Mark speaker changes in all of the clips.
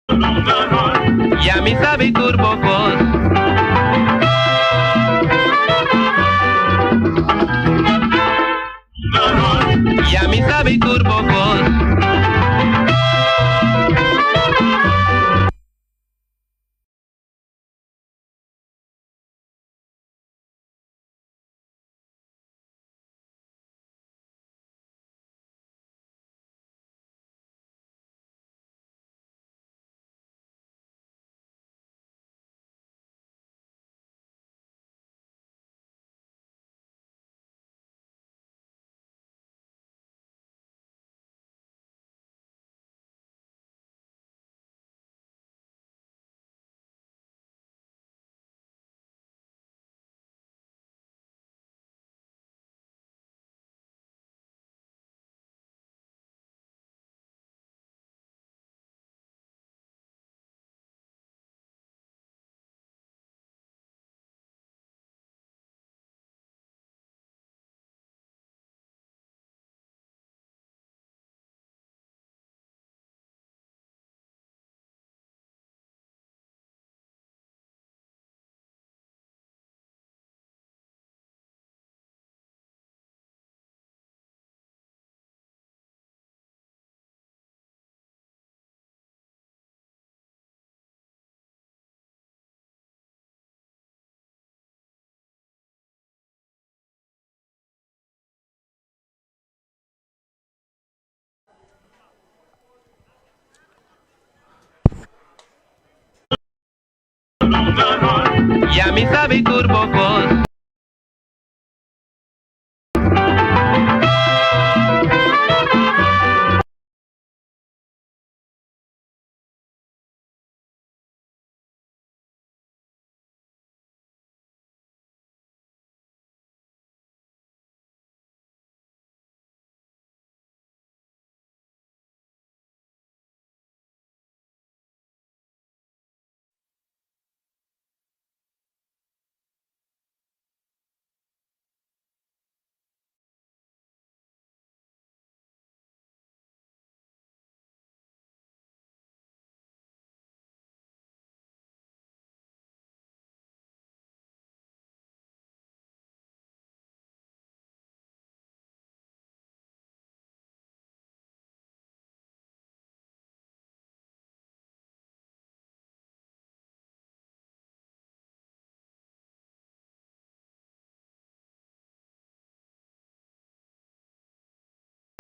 Speaker 1: Ya mi sabi tur bo kos. Ya mi sabi tur bo kos. Ya mi sabi tur bo kos.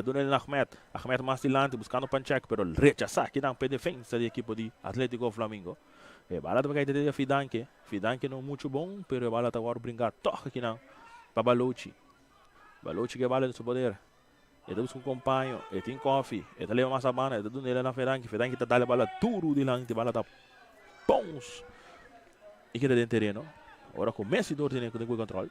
Speaker 2: Duna el na Ahmed. Ahmed mas dilanti buscando Panchek pero rechasa kinan p'e defensa di ekipo di Atletico Flamingo. E bala ta bay cay Fidanque. Fidanque no mucho bon pero e bala ta worde bringa toch kinan pa Balochi. Balochi ke bala den su poder. E ta busca un compaño. E tin Koffie. E ta leba mas abanda. E ta duna el na Fidanque. Fidanque ta dal e bala duro dilanti. Bala ta bounce y keda den tereno. Ora cu Messi door tene cu control.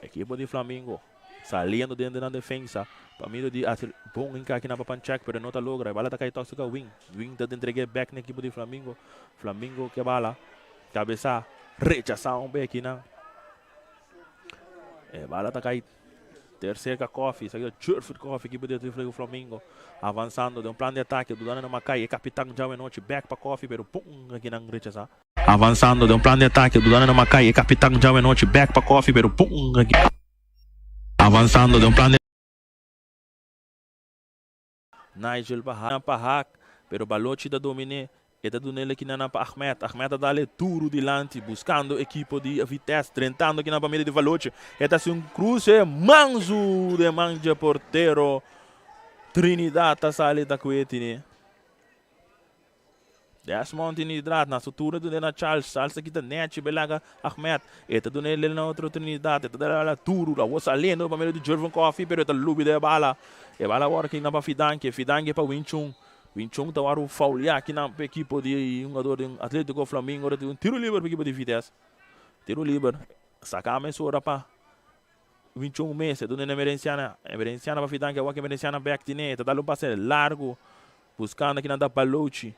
Speaker 2: Ekipo di Flamingo saliendo den nan defensa pa medio di haci bon hinca aki nan pa Panchek pero no ta logra. E bala ta cay toch cerca Wing. Wing ta entrega back na ekipo di Flamingo. Flamingo ke bala cabeza rechasa un beki nan. E bala ta cay ter cerca Koffie. Esaki ta Jurford Koffie ekipo di Flamingo avanzando den un plan di atake. Dudando na Mackay e capitan djawe anochi back pa Koffie pero bon aki nan rechasa. Avansando den un plan di atake, Dudana na Mackay, e kapitan djawe anochi bek pa Koffie, pero pum aki. Avansando den un plan di. Nigel pa Haak, pa Haak, pero Balochi ta dominé, e ta dun'é lekinan pa Ahmed, Ahmed ta dal e duru dilanti, buskando ekipo di Vitesse, drentando kinan pa medio di Balochi, e ta hasi un kruse mansu den man dje portero, Trinidad ta sali ta kue tine. Desmond Trinidad na su turno dun'é na Charles, Charles ta kita nechi bay laga Ahmed, e ta dun'é na otro Trinidad, e ta dal duru, awor saliendo pa medio di Jervin Coffie pero e ta lubida e bala, e bala awor aki na pa Fidanque, Fidanque pa Win Chung, Win Chung ta wòrdu fouliá aki na pa ekipo di hungador di Atletico Flamingo, ora tin un tiro liber pa ekipo di Vitesse, tiro liber saka mesora pa Win Chung mes, e dun'é na Emerenciana, Emerenciana pa Fidanque, awor aki Emerenciana bek tine, e ta dal un pase largu. Buscando akinan ta Balochi.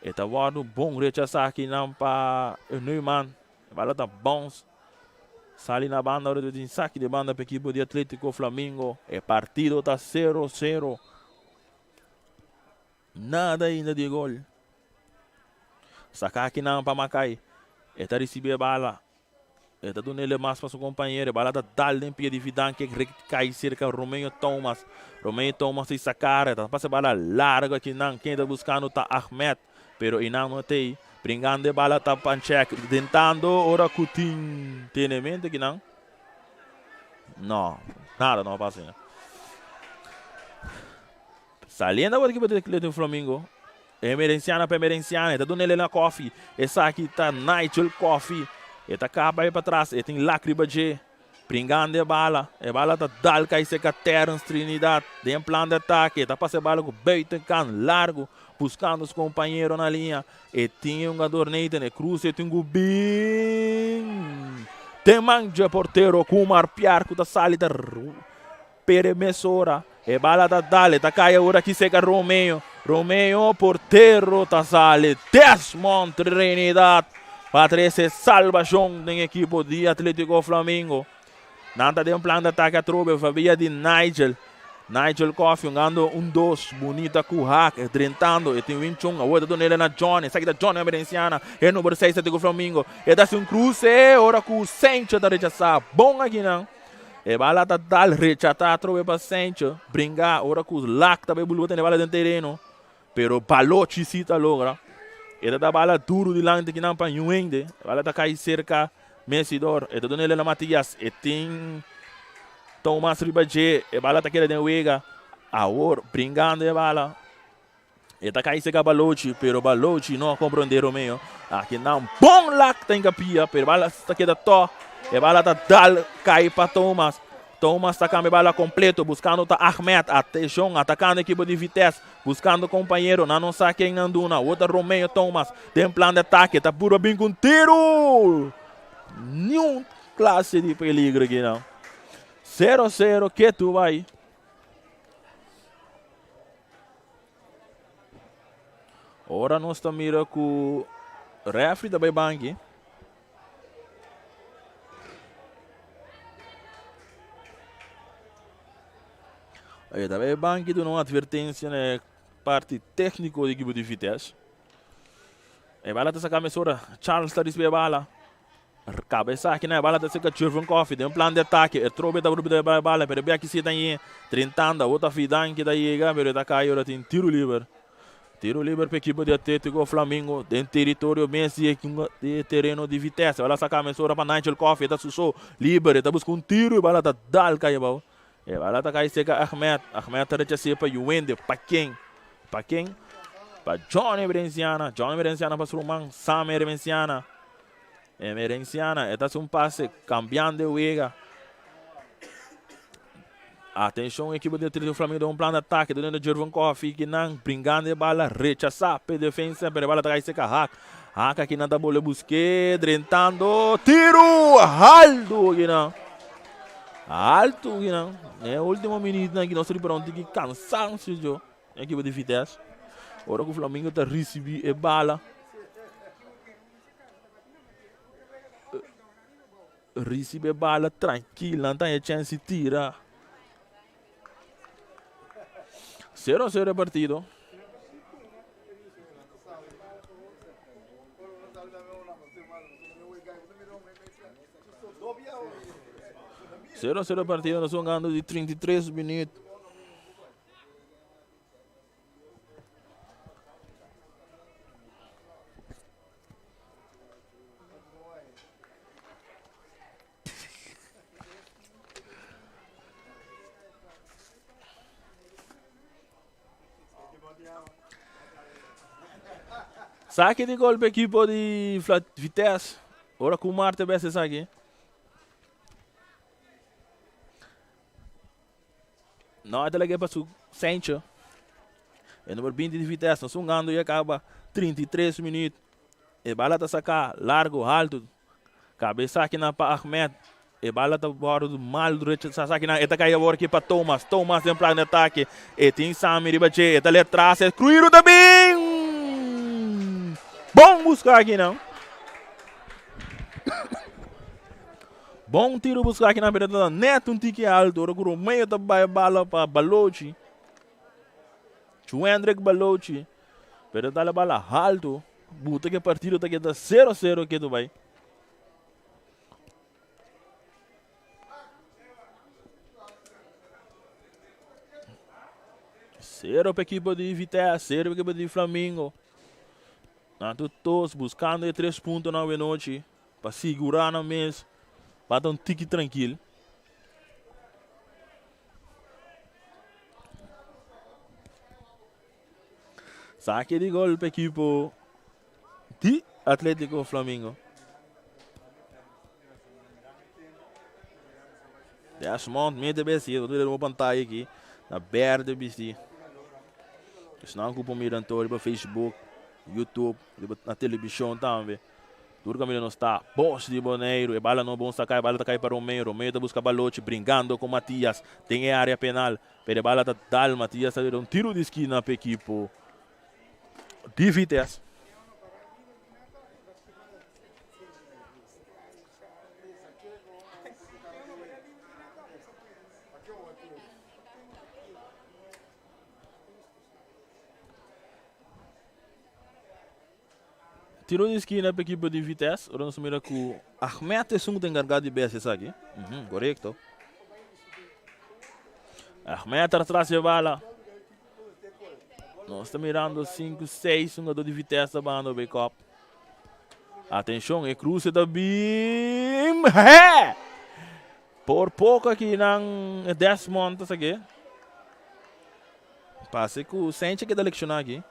Speaker 2: E ta wordo bon rechasa akinan pa Neumann. E bala ta bounce. Sali na banda ora tin saki di banda pa ekipo di Atletico Flamingo. E partido ta 0-0. Nada ainda di gol. Saka akinan pa Makai. E ta risibi e bala. E ta duna ele mas pa su kompañero. E bala ta dal den pia di Vidanque kai serka Romeo Thomas. Romeo Thomas ta sakar. E ta pasa e bala largo akinan. Ken ta buskando ta Ahmed. Pero einan no t'ei. Bringando e bala ta Panchek. Dentando ora ku tin tenemento akinan. No, nada no a pasa einan. Saliendo awor ekipo di Atlético Flamingo. Emerenciana pa Emerenciana. E ta duna Elena Coffee. Esaki ta Nigel Coffee. E ta kaba bai patras. E tin lak riba dje. Bringando e bala. E bala ta dal kai serka Terence Trinidad. Den plan di atake. E ta pasa e bala ku buitenkant largu. Buskando su kompañero na liña. E tin e hungador Nathan. E kruse e tin ku bin den man dje portero Kumar Piar ku ta sali ta Pere mesora e bala ta dal, e ta kai awor aki serka Romeo. Romeo portero ta sali. Desmond Trinidad pa trese salbashon den ekipo di Atletico Flamingo. Nan ta den plan di atake atrobe via di Nigel. Nigel Coffee hungando un dos bunita ku hak drentando e tin Wing Chun awor ta dunele na Johnny. Esaki ta Johnny Emerenciana e number 6 Atletico Flamingo. E ta hasi un kruse ora ku Sancho ta rechasa. Bon akinan. E bala ta dal rechata atrobe pa Sancho. Bringa ora ku Lak ta bay bulba tene bala den tereno. Pero Balochi si ta logra. E ta da bala duru dilanti kinan pa Nyuende. E bala ta kai serka Mesidor. E ta duna ele na Matias. E tin Thomas riba dje. E bala ta keda den wega. Awor bringando e bala. E ta kai serka Balochi, pero Balochi no a komprondé Romeo. Aki nan bon lak ta inkapia, pero bala ta keda tò. E bala ta dal kai pa Thomas. Thomas ta kambia bala kompleto, buskando ta Ahmed. Atenshon, atakando ekipo di Vitesse, buskando kompañero. Nan no sa ken nan duna. Awor ta Romeo Thomas den plan di atake. Ta purba bin ku un tiru! Niun klase di peligro aki nan. Sero sero ketu bai. Ora nos ta mira ku refri ta bai banki. E ta bai banki duna un advertensia na e parti tekniko di ekipo di Vitesse. E bala ta saka mesora. Charles ta risibí e bala. Kaba esaki nan e bala ta serka Jervin Coffee den plan di atake. E trobe ta rubida e bala pero e bia kisi ta yen trintando. Awor ta Fidan ki ta yega pero e ta kai ora tin tiro liber. Tiro liber pa ekipo di Atletico Flamingo den teritorio mes di e tereno di Vitesse. Bala saka mesora pa Nigel Coffee. E ta suso liber. E ta buska un tiro e bala ta dal kai abou. E bala ta kai serka Ahmed. Ahmed ta rechas'é pa Yuwende. Pa ken? Pa ken? Pa Johnny Emerenciana. Johnny Emerenciana pa su ruman Sam Emerenciana. Emerenciana e ta haci un pase cambiando e wega. Atencion equipo di Atletico Flamingo den un plan di atake dunando Jervin Coffee kinan bringando e bala rechasa pe defensa pero e bala ta cay cerca Haak. Haak akinan ta bole buske drentando tiro halto kinan. Halto kinan. Ne ultimo minuut nan nos ripara un tiki cansancio jo equipo di Vitesse. Ora cu Flamingo ta ricibi e bala. Ricibe bala trankil, nan ta haña chèns di tira. Sero a sero e partido. Sero a sero e partido, nos hungando di 33 minuut. Saki di gol pa ekipo di Vitesse. Ora ku Marte bes esaki. No, e ta lag'é pa su Sancho. E number 20 di Vitesse. Nos hungando ya kaba 33 minuut. E bala ta saká largo, haltu. Kabesa akinan pa Ahmed. E bala ta wòrdu mal rechasá. Akinan e ta kai awor aki pa Thomas. Thomas den plan di atake. E tin Sami riba dje. E ta lè tras. E kruiru ta bin! Bon buska akinan. Bon tiro buska akinan pero ta net un tiki alto ora ku Romeo ta bai bala pa Balochi. Chuendrick Balochi pero ta dal bala alto. Buta ku e partido ta keda 0-0 ketu bai. Sero pa ekipo di Vitesse, sero pa ekipo di Flamingo. Nan tur tos buscando e tres puntonan awe nochi pa sigura nan mes pa ta un tiki trankil. Sake di gol pa ekipo di Atletico Flamingo. Desmond mete besi, bo ta mira riba pantaya aki, na berde bisti. Esnan ku por mira anto riba Facebook, YouTube, riba na televishon tambe. Tur kaminda nos ta. Bos di Boneiru, e bala no bon saká, e bala ta kai pa Romeo. Romeo ta buska balochi, bringando ku Matias den e área penal. Pero e bala ta dal Matias ta bira un tiru di skina pa ekipo di Vitesse. Tiro di skina pa ekipo di Vitesse. Ora nos mira ku Ahmed esun ku ta enkargá di bes esaki. Uhum, korekto. Ahmed atras e bala. Nos ta mirando 5, 6 hungador di Vitesse ta bando bay kop. Atenshon, e cruce ta bin. He! Por poko aki nan Desmond ta sake. Pase ku Senche keda lekshoná aki.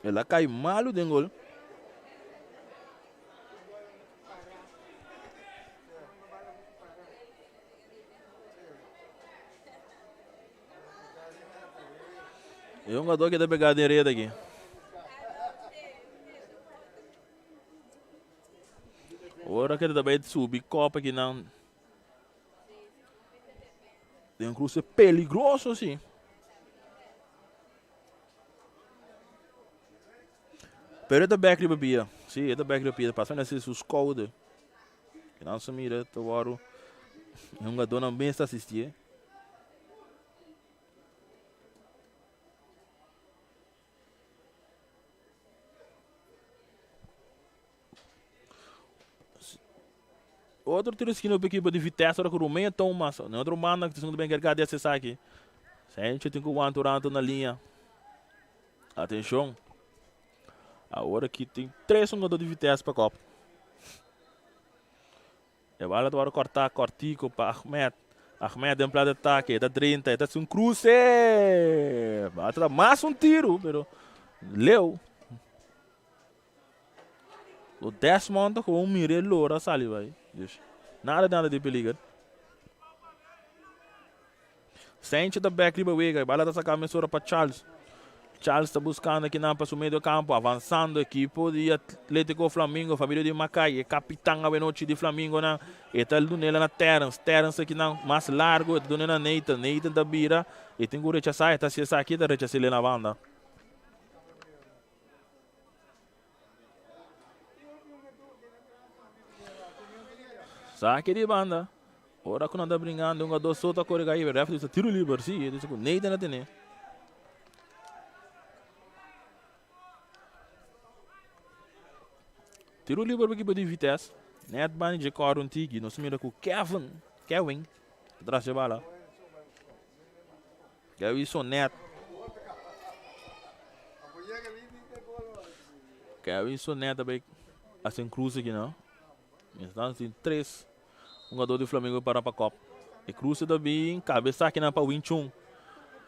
Speaker 2: El a kai malu den gol. E hungador keda pegá den red aki. Ora ke ta bai subi kop aki nan. Den un cruce peligroso si. Pero e ta bek riba pia. Si, e ta bek riba pia. Pasa na su schouder. Nan sa mira ta wòrdu e hungadónan mes ta asistié. Otro tiro esquina pa equipo di Vitesse ora ku Romeo Thomas na otro banda ku ta siendo encargado di haci esaki. Sancho tin ku wanta un rato na linea. Atencion. Awor aki tin tres hungador di Vitesse pa kop. E bala ta wòrdu kòrtá kòrtiku pa Ahmed. Ahmed den pla di atake, e ta drenta, e ta hasi un kruse! Bala ta da mas un tiru, pero leu. Lo Desmond ta komo mira e lora sali bai. Dus, nada nada di peliger. Sancho ta bek riba wega, e bala ta saka mesora pa Charles. Charles ta buscando akinan pa su medio campo, avanzando ekipo di Atletico Flamingo, familia di Mackay, e capitan awenochi di Flamingonan. E ta dunela na Terence, Terence akinan mas largo, e ta dunela na Nathan, Nathan ta bira, e tin cu rechasa, e ta haci esaki, e ta rechasele na banda. Saki di banda. Ora ku nan ta bringando un jugador so ta kore kai. Ref dice tiro liber. Si, e dice ku Nathan a tene. Tiro liber pa ekipo di Vitesse. Net bani dje kore un tiki. Nos mira ku Kevin, Kevin, tras dje bala. Kevin so net. Kevin so net a bai hasi un cruce aki no. Mientras tin tres hungador di Flamengo para pa kop. E cruce ta bin cabeza akinan pa Wing Chun.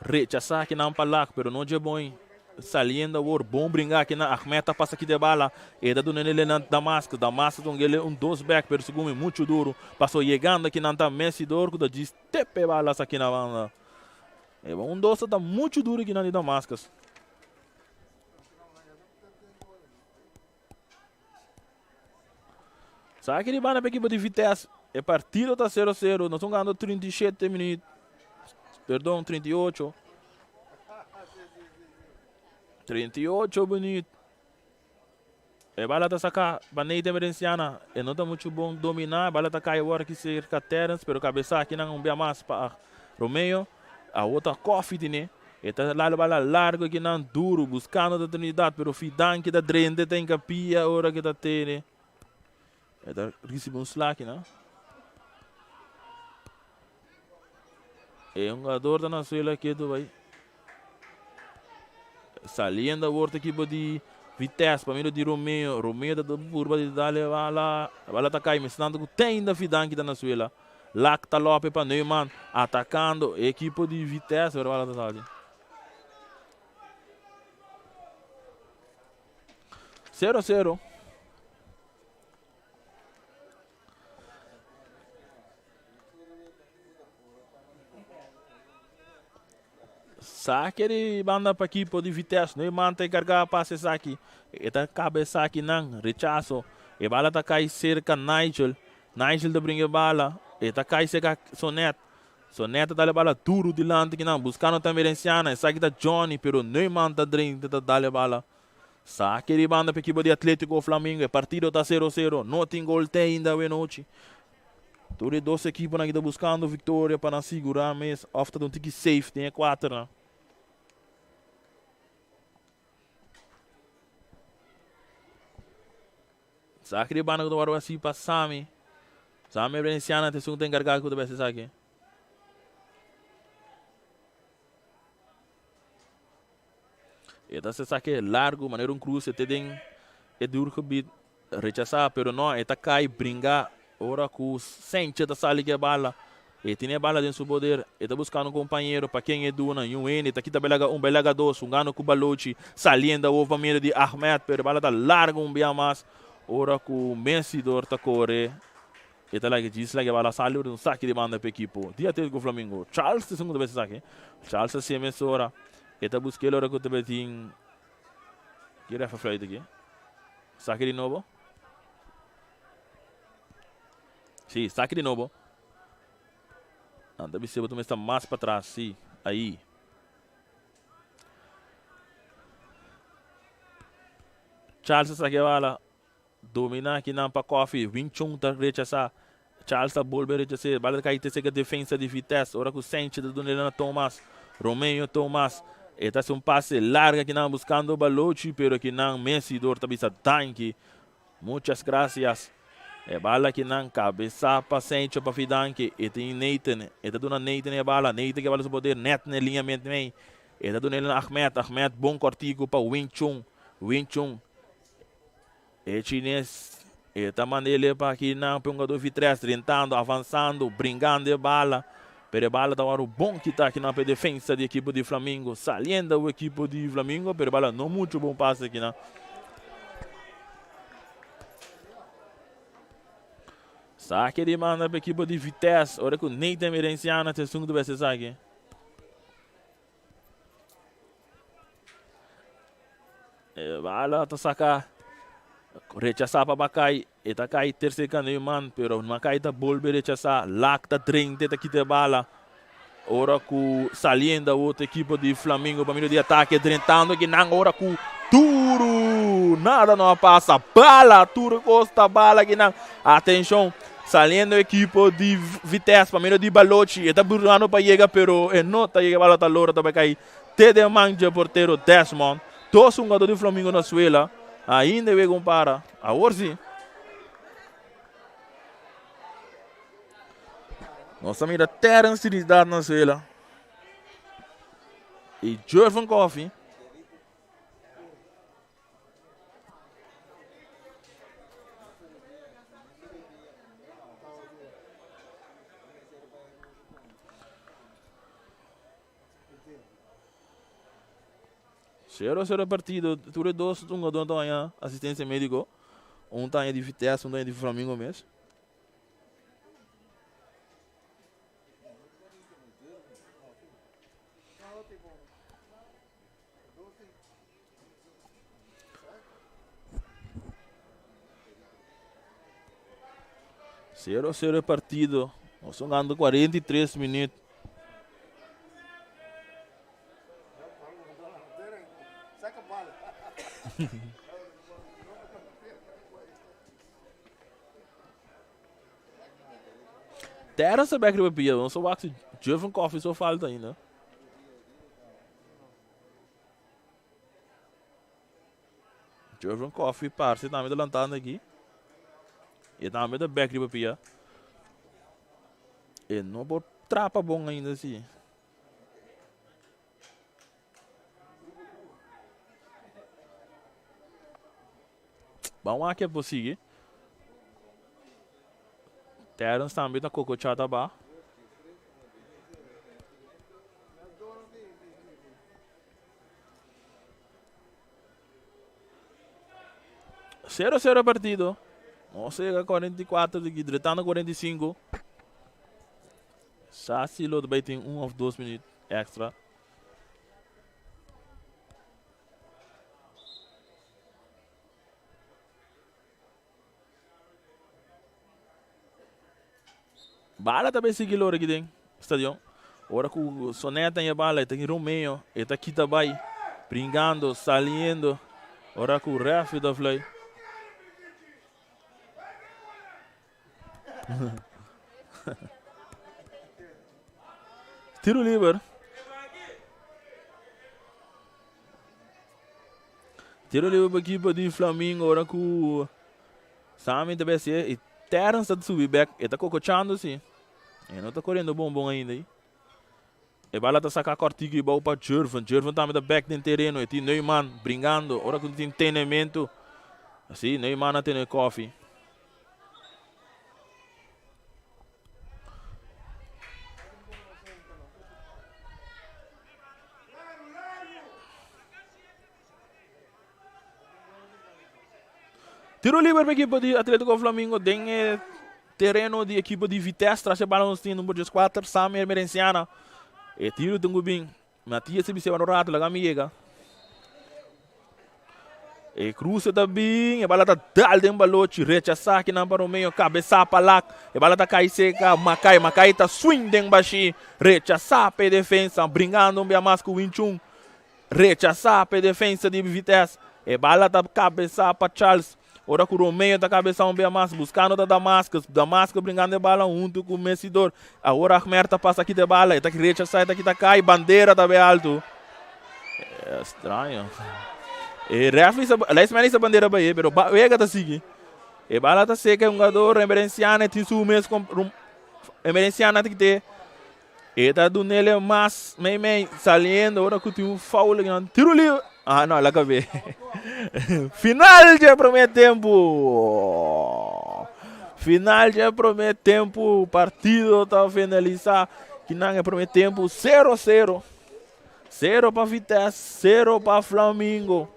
Speaker 2: Rechasa akinan pa Lak pero no dje bon. Saliendo awor bon bringa akinan Ahmed ta pasa kita e bala. E ta duna ele na Damascus. Damascus ta ungele un dos back pero segun mi mucho duro. Paso yegando akinan ta Messi dor ku ta djis tepe balas aki na banda. E un dos ta mucho duro akinan di Damascus. Sa aki di banda pa ekipo di Vitesse. E partido ta 0-0. Nos hungando 37 minuut. Perdon, 38. 38 minuut. E bala ta saca pa Nathan Venenciana. E no ta mucho bon domina. E bala ta cai awor aki cerca Terence. Pero cabeza aki nan un bia mas pa Romeo. Awor ta Koffie tine. E ta lala bala largo akinan duro buscando ta Trinidad pero Fidanki ta drente ta hinca pia ora ke ta tene. E ta ricibi un sla akinan. E hungador ta na suelo ketu bai. Saliendo awor ta ekipo di Vitesse pa medio di Romeo. Romeo ta purba di dale bala. Bala ta kai mesnando ku te ainda Fidanki ta na suela. Lak ta lope pa Neumann atacando e ekipo di Vitesse pero bala ta sali. 0-0. Sake di banda pa ekipo di Vitesse. Neumann ta encarga pasa esaki. E ta caba esaki nan. Rechazo. E bala ta cay cerca Nigel. Nigel ta bringa e bala. E ta cay cerca Sonet. Sonet ta dal e bala duro dilanti kinan. Buscando tambe Herenciana. Esaki ta Johnny pero Neumann ta drenta ta dal e bala. Sake di banda pa ekipo di Atletico Flamingo. E partido ta sero sero. No tin gol te ainda awe nochi. Tur e dos ekiponan ki ta buskando viktoria pa nan sigurá mes òf ta un tiki safe den e kuaternan. Saki di banda ku ta wòrdu hasi pa Sami. Sami Valenciana ta esun ku ta enkargá ku ta bes esaki. E ta haci esaki largo manera un cruz e te den e duurgebied rechaza pero no e ta cay bringa ora cu Sanchez ta sali cu e bala e tin e bala den su poder e ta buscando un compañero pa ken e duna y un hende ta kita belaga un belaga dos hungando cu Balochi saliendo awor pa medio di Ahmed pero e bala ta largo un bia mas ora cu Messi dor ta core. E ta laga djis laga e bala sali ora un saki di banda pa ekipo di Atletico Flamingo. Charles ta esun ku ta bes esaki. Charles ta siña mesora. E ta buska el ora ku ta betin ki ref a fluit aki. Saki di nobo. Si, saki di nobo. Nan ta bisa bo ta mester mas patras. Si, ahi. Charles ta saki e bala. Domina akinan pa Koffie. Wing Chun ta rechasa. Charles ta bolbe rechas'é. Bala ta kai te seka defensa di Vitesse. Ora ku Sanchez ta duna na Thomas. Romeo Thomas. E ta hasi un pase larga akinan buskando Balochi pero akinan Messi dor ta bisa danki. Muchas gracias. E bala akinan kabesa pa Sancho pa Fidanki. E tin Nathan. E ta duna Nathan e bala. Nathan ke bala su poder net na e liña mei. E ta duna el na Ahmed. Ahmed bon kòrtiku pa Wing Chun. Wing Chun. E chines e ta manda ele pa aki nan pa e hungador Vitres drentando, avansando, bringando e bala. Pero e bala ta wòrdu bon kita aki nan pa e defensa di ekipo di Flamingo. Saliendo e ekipo di Flamingo pero e bala no mucho bon pase aki nan. Saki di manda pa ekipo di Vitesse ora ku Nathan Merenciano ta esun ku ta bes esaki. E bala ta saca rechasa pa Makai. E ta kai tercer man, pero Makai ta bolbe rechasa. Lak ta drente ta kita e bala. Ora ku saliendo otro equipo di Flamingo pa medio di ataque drentando ki nan ora ku duro. Nada no a pasa. Bala, tur costa bala ki nan. Atención. Saliendo equipo di Vitesse pa medio di Balochi. E ta burlando pa yega pero e no ta yega bala ta lora ta bai kai te den man dje portero Desmond. Dos hungador di Flamingo na suela. Ainda e wega un para. Awor si. Nos ta mira Terence Trinidad na suela. Y Jervin Coffee. Sero sero partido, tur e dos hungador ta haña asistencia medico. Un ta haña di Vitesse, un ta haña di Flamingo mes. Sero sero e partido. Nos jugando 43 minuut. Terrence ta bek riba pia. Nos a wak si Jervin Coffee so falta ainda. Jervin Coffee parse tambe ta lantando aki. E tambe ta bek riba pia. E no por trapa bon ainda si. Ban wak e por sigui. Terence tambe ta kokochá ta ba. Sero sero partido. Nos a yega 44 di ki dretando 45. Sa si lo bai tin un of dos minuut extra. Bala ta bay sigui lora aki den stadion. Ora cu Sonet a bala, e ta tin Romeo, e ta kita bay, bringando, saliendo. Ora cu referee ta fly. Tiro liber. Tiro liber pa equipo di Flamingo ora cu Sammy ta besi y Terence ta subi bek. E ta cocochando si. E no ta corriendo bon bon ainda. E bala ta saca cortico y bou pa Jervin. Jervin tambe ta bek den tereno. E tin Neumann bringando. Ora cu tin tenemento. Si, Neumann a tene koffie. Tiro liber pa equipo di Atletico Flamingo den e tereno di equipo di Vitesse. Tras e bala nos tin number 14, Samir Emerenciana. E tiro tin ku bin. Matias a bisa un rato laga mi yega. E cruce ta bin, e bala ta dal den balochi, rechasa kinan pa Romeo, cabeza pa Lak, e bala ta cai seca, Makai, Makai ta swing den bashi, rechasa pa e defensa, bringando un bia mas cu Wing Chun, rechasa pa e defensa di Vitesse, e bala ta cabeza pa Charles, ora cu Romeo ta cabeza un bia mas, buscando ta Damascus, Damascus bringando e bala hunto cu Messidor, awor Ahmer ta pasa kita e bala, e ta rechasa, e ta kita cai, bandera ta bay alto. Extraño. E referee sa, linesman sa bandera pa e, pero ba wega ta sigui. E bala ta seca e hungador Emerenciana tin su mes com, Emerenciana ta kite. E ta dunele mas mei mei saliendo ora cu tin un foul aki nan. Tiro libre. Ah no, la cabe. Final dje primer tempo. Final dje primer tempo. Partido ta finalisa. Kinan e primer tempo 0-0. Sero pa Vitesse, sero pa Flamingo.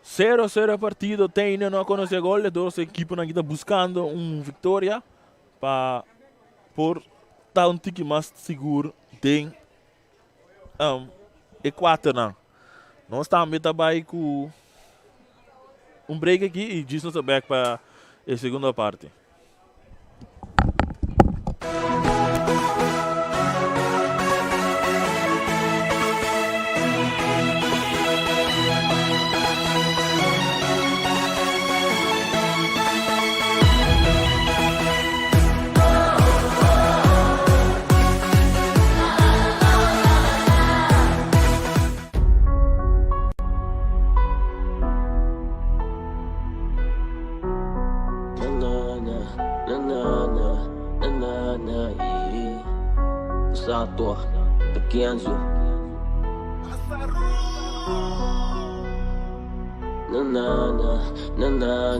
Speaker 2: 0-0 partido, Teine no a conoce gol, e dos equiponan aki ta buscando un victoria pa por ta un tiki mas sigur den um, e cuaternan. Nos tambe ta bay cu un break aki y djis nos ta back pa e segunda parti.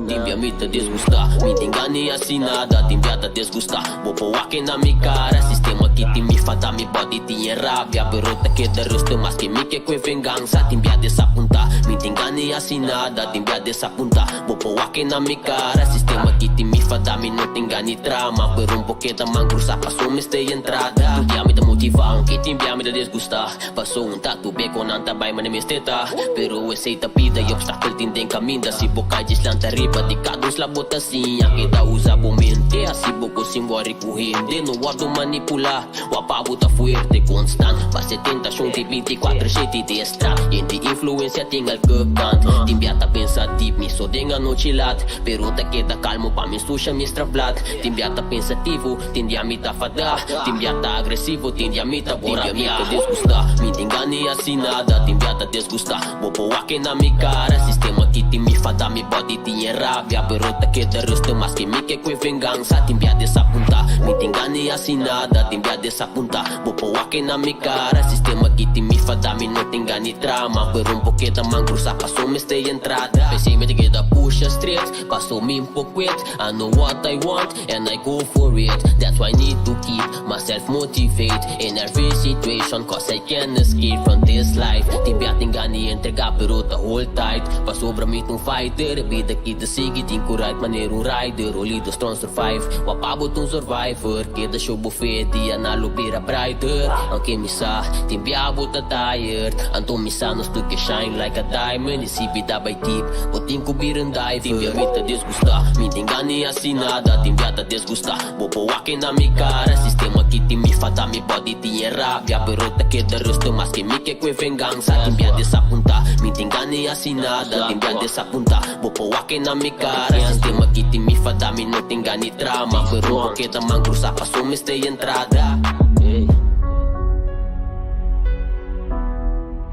Speaker 3: Tin bia mi ta disgustá, mi tin gana i hasi nada. Tin bia ta disgustá, bo por wak na mi kara. Sistema ki tin mi fada, mi body tin e rabia. Pero ta keda rustig maske mi ke kue vengansa. Tin bia desapuntá, mi tin gana i hasi nada. Tin bia desapuntá. Bo por wak na mi cara, sistema ki tin mi fada, mi no tin gana di trama, pero un por keda man cruza paso mester e entrada. Tur dia mi ta motiva, aunke tin bia mi ta desgusta, paso un ta tur be con nan ta bay mane mester ta, pero esey ta bida y obstakel tin den caminda, si bo cay djis lanta riba di cada un sla bo ta siña, keda usa bo mente, haci bo cos sin worry cu hende, no wordo manipula. Wapa bo ta fuerte constant Base tentacion di 24 shete di estra Yente influencia tin elke kant Tin bia ta pensa diep mi so den anochi lat Pero ta keda calmo pa mi sushi. pusha mi strafblad. Tin bia ta pensativo, tin dia mi ta fadá. Tin bia ta agresivo, tin dia mi ta bo rabia. Tin bia mi ta disgustá, mi tin gana hasi nada. Tin bia ta disgustá, bo por wak na mi kara. Sistema ki tin mi fadá, mi body tin e rabia. Pero ta keda rustig maske mi ke kue vengansa. Tin bia desapuntá, mi tin gana hasi nada. Tin bia desapuntá, bo por wak na mi kara. Sistema ki tin mi fadá, mi no tin gana trama. Pero un por keda man krusá paso mester entrada. P'esei mi ta keda pusha straight. Paso mi por quit. I know what I want and I go for it. That's why I need to keep myself motivate in every situation, 'cause I can't escape from this life. Tin bia tin gana di entrega, pero ta hold tight. Pasobra mi ta un fighter. E bida ki ta sigui tin ku ride manera un rider. Only the strong survive. Wapa bo ta un survivor. Keda show bo fe, dia na lo bira brighter. Aunke mi sa, tin bia bo ta tired. Anto mi sa nos tur ke shine like a diamond. Y si bida bay deep, bo tin ku bira un diver. Tin bia mi ta disgustá, mi tin gana di hasi nada. Tin bia ta disgustá, bo por wak na mi kara. Sistema ki tin mi fada, mi body tin e rabia. Pero ta keda rustig maske mi ke kue vengansa. Tin bia desapuntá, mi tin gana di hasi nada. Tin bia desapuntá, bo por wak na mi kara. Sistema ki tin mi fada, mi no tin gana di trama. Pero bo keda man krusá paso mester entrada. Ey.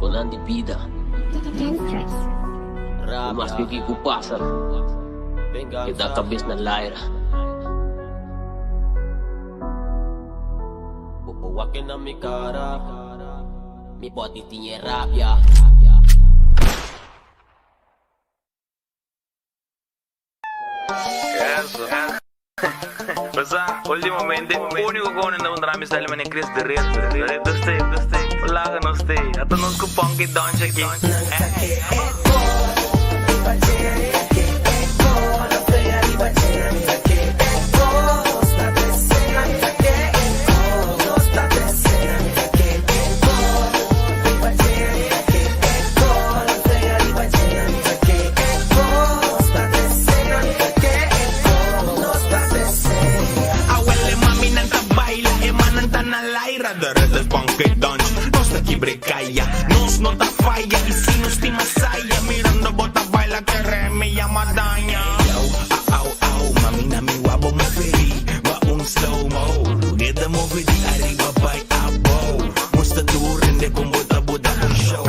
Speaker 3: Konan di bida. Mas ke ku pasa, keda kabes na laira. Bo por wak na mi kara, mi body tin e rabia.
Speaker 1: Basa, ultimamente, único con na un mi style mane Chris de Red. Red stay, stay. Laga no stay. Ata nos ku punky dance aki.
Speaker 4: Awel e maminan ta baila, e mannan ta na laira. De red es funky dance, nos ta kibre kaya. Nos no ta faya y si nos tin masaya. Mirando bo ta baila kere mi yama daña. Yo, au, au, mami na mi wabo move riba un slow mo. Keda move di ariba bai abou. Musta tur hende con bo ta bo da un show.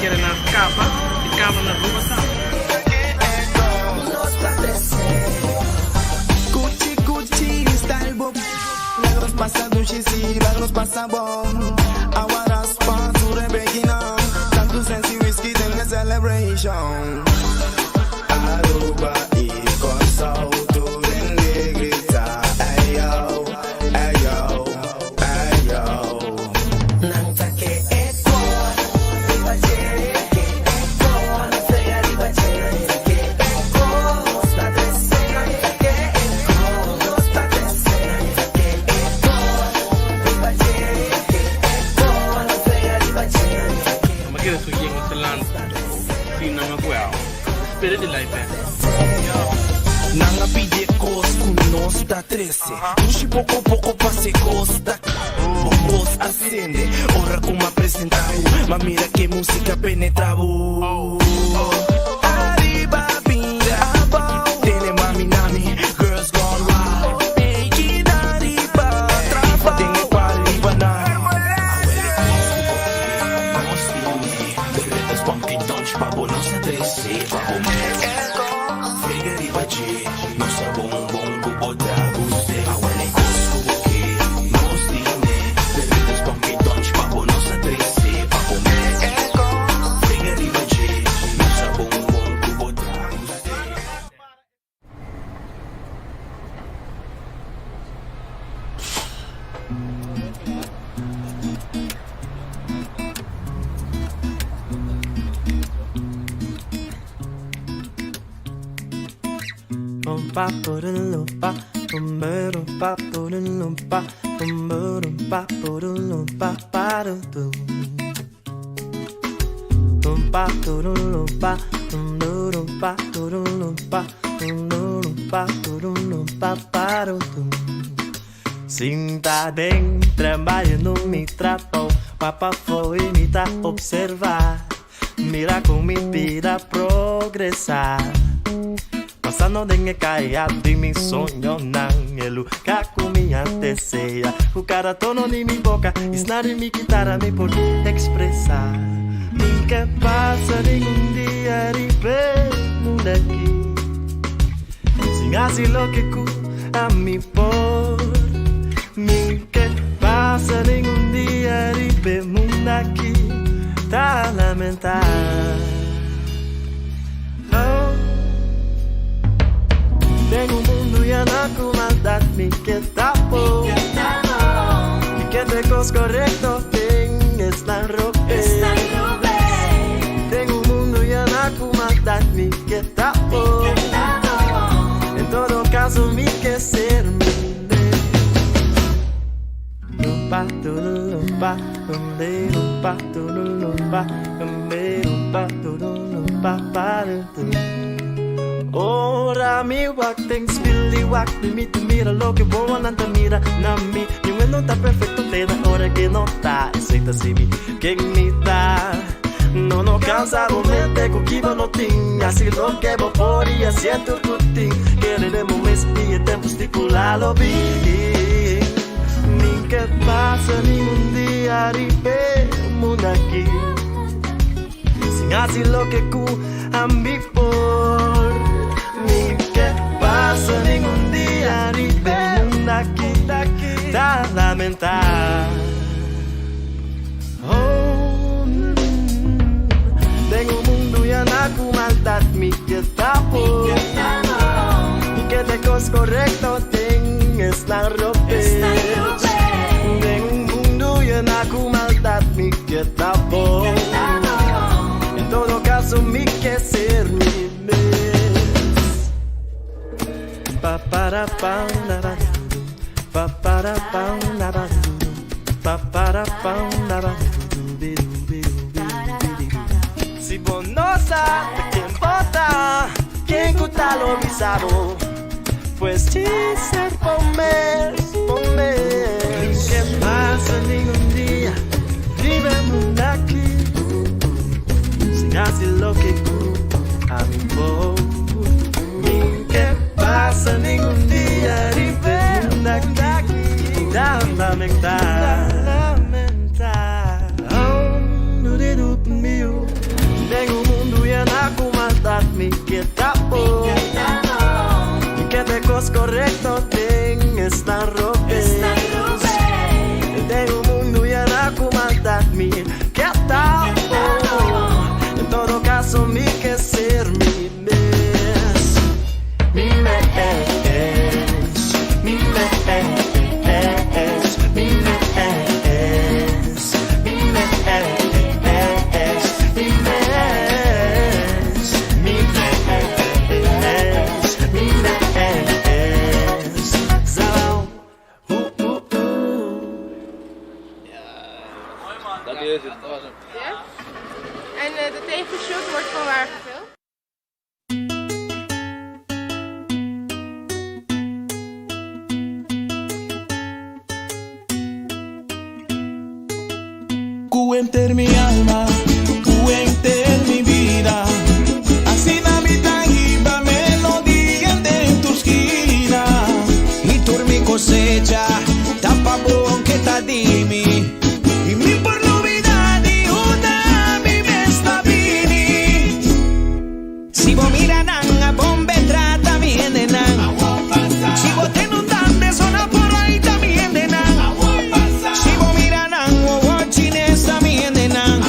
Speaker 5: Kere na capa y caba na Aruba tambe.
Speaker 4: Gucci, Gucci, style bo Nos pasa dushi si, nos pasa bon. Awa raspa, tur e bekinan. Tantu sensi whisky den e celebration. Aruba y Kòrsou tur hende grita eyo, eyo, eyo.
Speaker 6: Nan ta ke e kor riba dje, ke e kor frega riba dje, ke e kor ta trese, ke e kor ta trese, ke e kor riba dje, ke e kor frega riba dje.
Speaker 5: Mi a kere su yen Zeland si nan a kue awa. Spirit di life band.
Speaker 4: Nan a pidi e kos ku nos ta trese. Dushi poko poko pase kos ta Bo bos a sende ora ku m'a presenta bo. M'a mira ke musika penetra bo. Ariba bira abou. Tene mami nami, girls gone wild. Ey kida riba trabou. Den e party riba nan. Awel e kos ku bo ke, nos tene. De red es funky dutch pa bo nos a trese pa bo mes. Frega riba dje, nos a bon bon ku bo ta guste. Awel e kos ku bo ke, nos tene. De red es funky dutch pa bo nos a trese pa bo mes. Frega riba dje, nos a bon bon ku bo ta guste.
Speaker 6: pa turunu pa parutum. Sinta den tren bayendo mi trabou, wak pafó i mi ta opservá. Mira kon mi bida progresá. Pasando den e kaya di mi soñonan, e lugá ku mi a deseá. Ku kada tono di mi boka, i snar di mi kitara mi por ekspresá. Mi n' ke pasa ningun dia riba e mundu aki sin hasi loke ku ami por. Mi n' ke pasa ningun dia riba e mundu aki ta lamentá. Oh. Den un mundu yená ku maldat mi ke ta bon. Mi ke ta e kos korekto den esnan robes. Den un mundu yená ku maldat mi ke ta bon. En todo kaso mi ke ser mi mes. Lumpa, lumpa, lumpa, lumpa, lumpa, lumpa, pa, Ora mi wak den spil i wak mi ta mira loke wowonan ta mira na mi. Ningun no ta perfekto te na ora ku no ta. Esei ta si mi ken mi ta. No, no kansa bo mente ku ki bo no tin. Hasi loke bo por i hasi tur ku tin. Kere den bo mes i e tempu stipulá lo bin. Mi n' ke pasa ningun dia riba e mundu aki sin hasi loke ku ami por. Mi n' ke pasa ningun dia riba e mundu aki ta lamentá. Oh, Den un mundu yená ku maldat mi ke ta bon. Mi ke ta e kos korekto den esnan robes. Den un mundu yená ku maldat mi ke ta bon. En todo kaso mi ke ser mi mes. Pa para pa la ba du pa para pa la ba du pa para pa la ba du bi du bi du bi du bi du. Si bo no sa ken bo ta, ken ku ta lo bisa bo. Pues si ser bo mes, bo mes. Mi n' ke pasa ningun dia riba e mundu aki sin hasi loke ku ami por. Mi n' ke pasa ningun dia riba e mundu aki ta lamentá. Oh, no de do meu. Den un mundu yená ku maldat mi ke ta bon. Mi ke ta e kos korekto den esnan robes. Den un mundu yená ku maldat mi ke ta bon. En todo kaso mi ke ser mi mes. Mi mes. Mi mes. Mi mes. Mi mes. Mi mes. Mi mes. Mi mes. Zo. Oeh, oeh, oeh.
Speaker 5: Dat is het, dat was hem.
Speaker 7: Ja? En de tegenshot wordt van waar gefilmd?
Speaker 4: Ku henter mi alma, ku henter mi bida. Asina mi ta hiba melodia den tur skina.
Speaker 8: I tur mi kosecha, ta pa bo ku ta di mi. I mi por lubidá di unda mi mes ta bini. Si bo mira nan a bombe trata mi hendenan. Si bo tende un dande zona por ahí ta mi hendenan. Si bo mira nan wowo chines ta mi hendenan.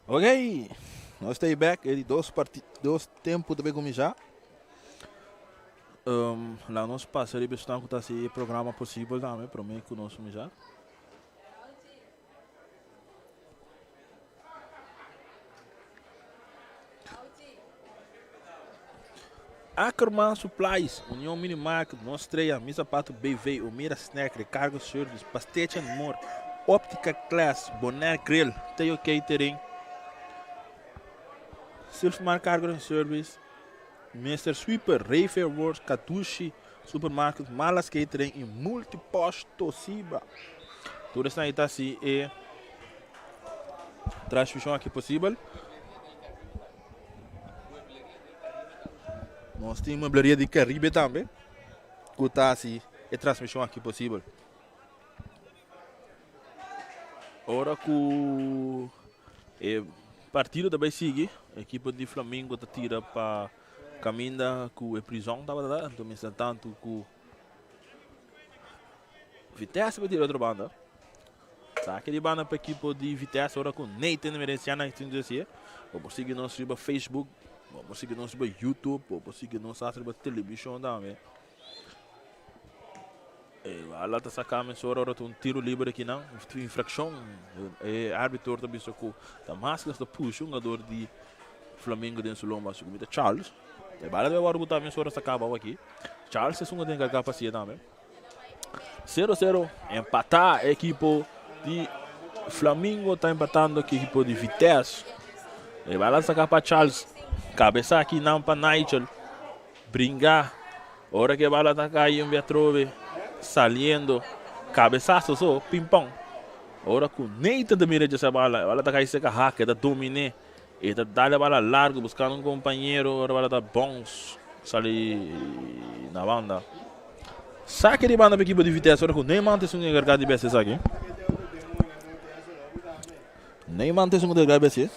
Speaker 2: Ok, nos ta back e di dos parti dos tempo ta bay cuminsa. Um, la nos pasa riba esnan cu ta haci e programa posibel tambe prome cu nos cuminsa. Ackerman Supplies, Union Mini Market, Nos Estrella, Mi Zapato BV, Omira Snack, Recargo Service, Pastecha and More, Optica Class, Bonaire Grill, Theo Catering, Silfmar Cargo and Service, Mister Sweeper, Rayfair Works, Katushi Supermarket, Malas Catering y Multipost Toshiba. Tur esnan ta haci e transmision aki posibel. Nos tin Muebleria di Caribe tambe ku ta hasi e transmishon aki posibel. Ora ku e partido ta bai sigui, ekipo di Flamingo ta tira pa kaminda ku e prizòn tabata ta, anto mester tantu ku Vitesse bai tira otro banda. Saque di banda pa ekipo di Vitesse ora ku Nathan Emerenciana tin desi. Bo por sigui nos riba Facebook, bo por sigui nos riba YouTube, bo por sigui nos hasta riba televishon tambe. E bala ta saca mesora ora ta un tiro liber aki nan, infraccion. E arbitro ta bisa ku ta mas ku ta pusha un jugador di Flamengo den su lomba, su ta Charles. E bala debe wòrdu botá mesora saca abou aki. Charles esun ku ta enkargá pa hacié tambe. 0-0 empatá ekipo di Flamingo ta empatando ku ekipo di Vitesse. E bala saca pa Charles. Cabeza aki nan pa Nigel. Bringa. Ora que bala ta cai un atrobe. Saliendo. Cabezazo so. Ping pong. Ora ku Nathan ta mira esa bala. Bala ta cai seca hake. Ta domine. E ta dale bala largo buscando un compañero. Ora bala ta bounce. Sali na banda. Saque di banda pa equipo di Vitesse. Ora ku Neyman ta esun encargado di bes esaki. Neyman ta esun encargado di bes.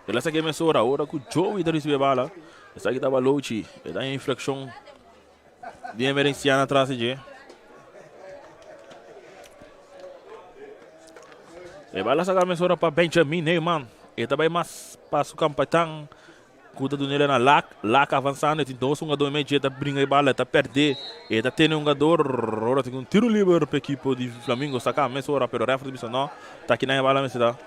Speaker 2: El a saque mesora. Ora ku Joey ta recibe bala. Esaki ta Balochi. E ta infraccion di Emerenciana atrás di dje. E bala saca mesora pa Benjamin Neyman. E ta bay mas pa su campatán. Ku ta dun'el na Lak. Lak avansando, e tin dos hungadó en medio, e ta bringa e bala, e ta pèrdé. E ta tene hungador, ora tin un tiro liber pa ekipo di Flamingo saka mesora, pero rèfri ta bisa no, ta kinan e bala mester ta.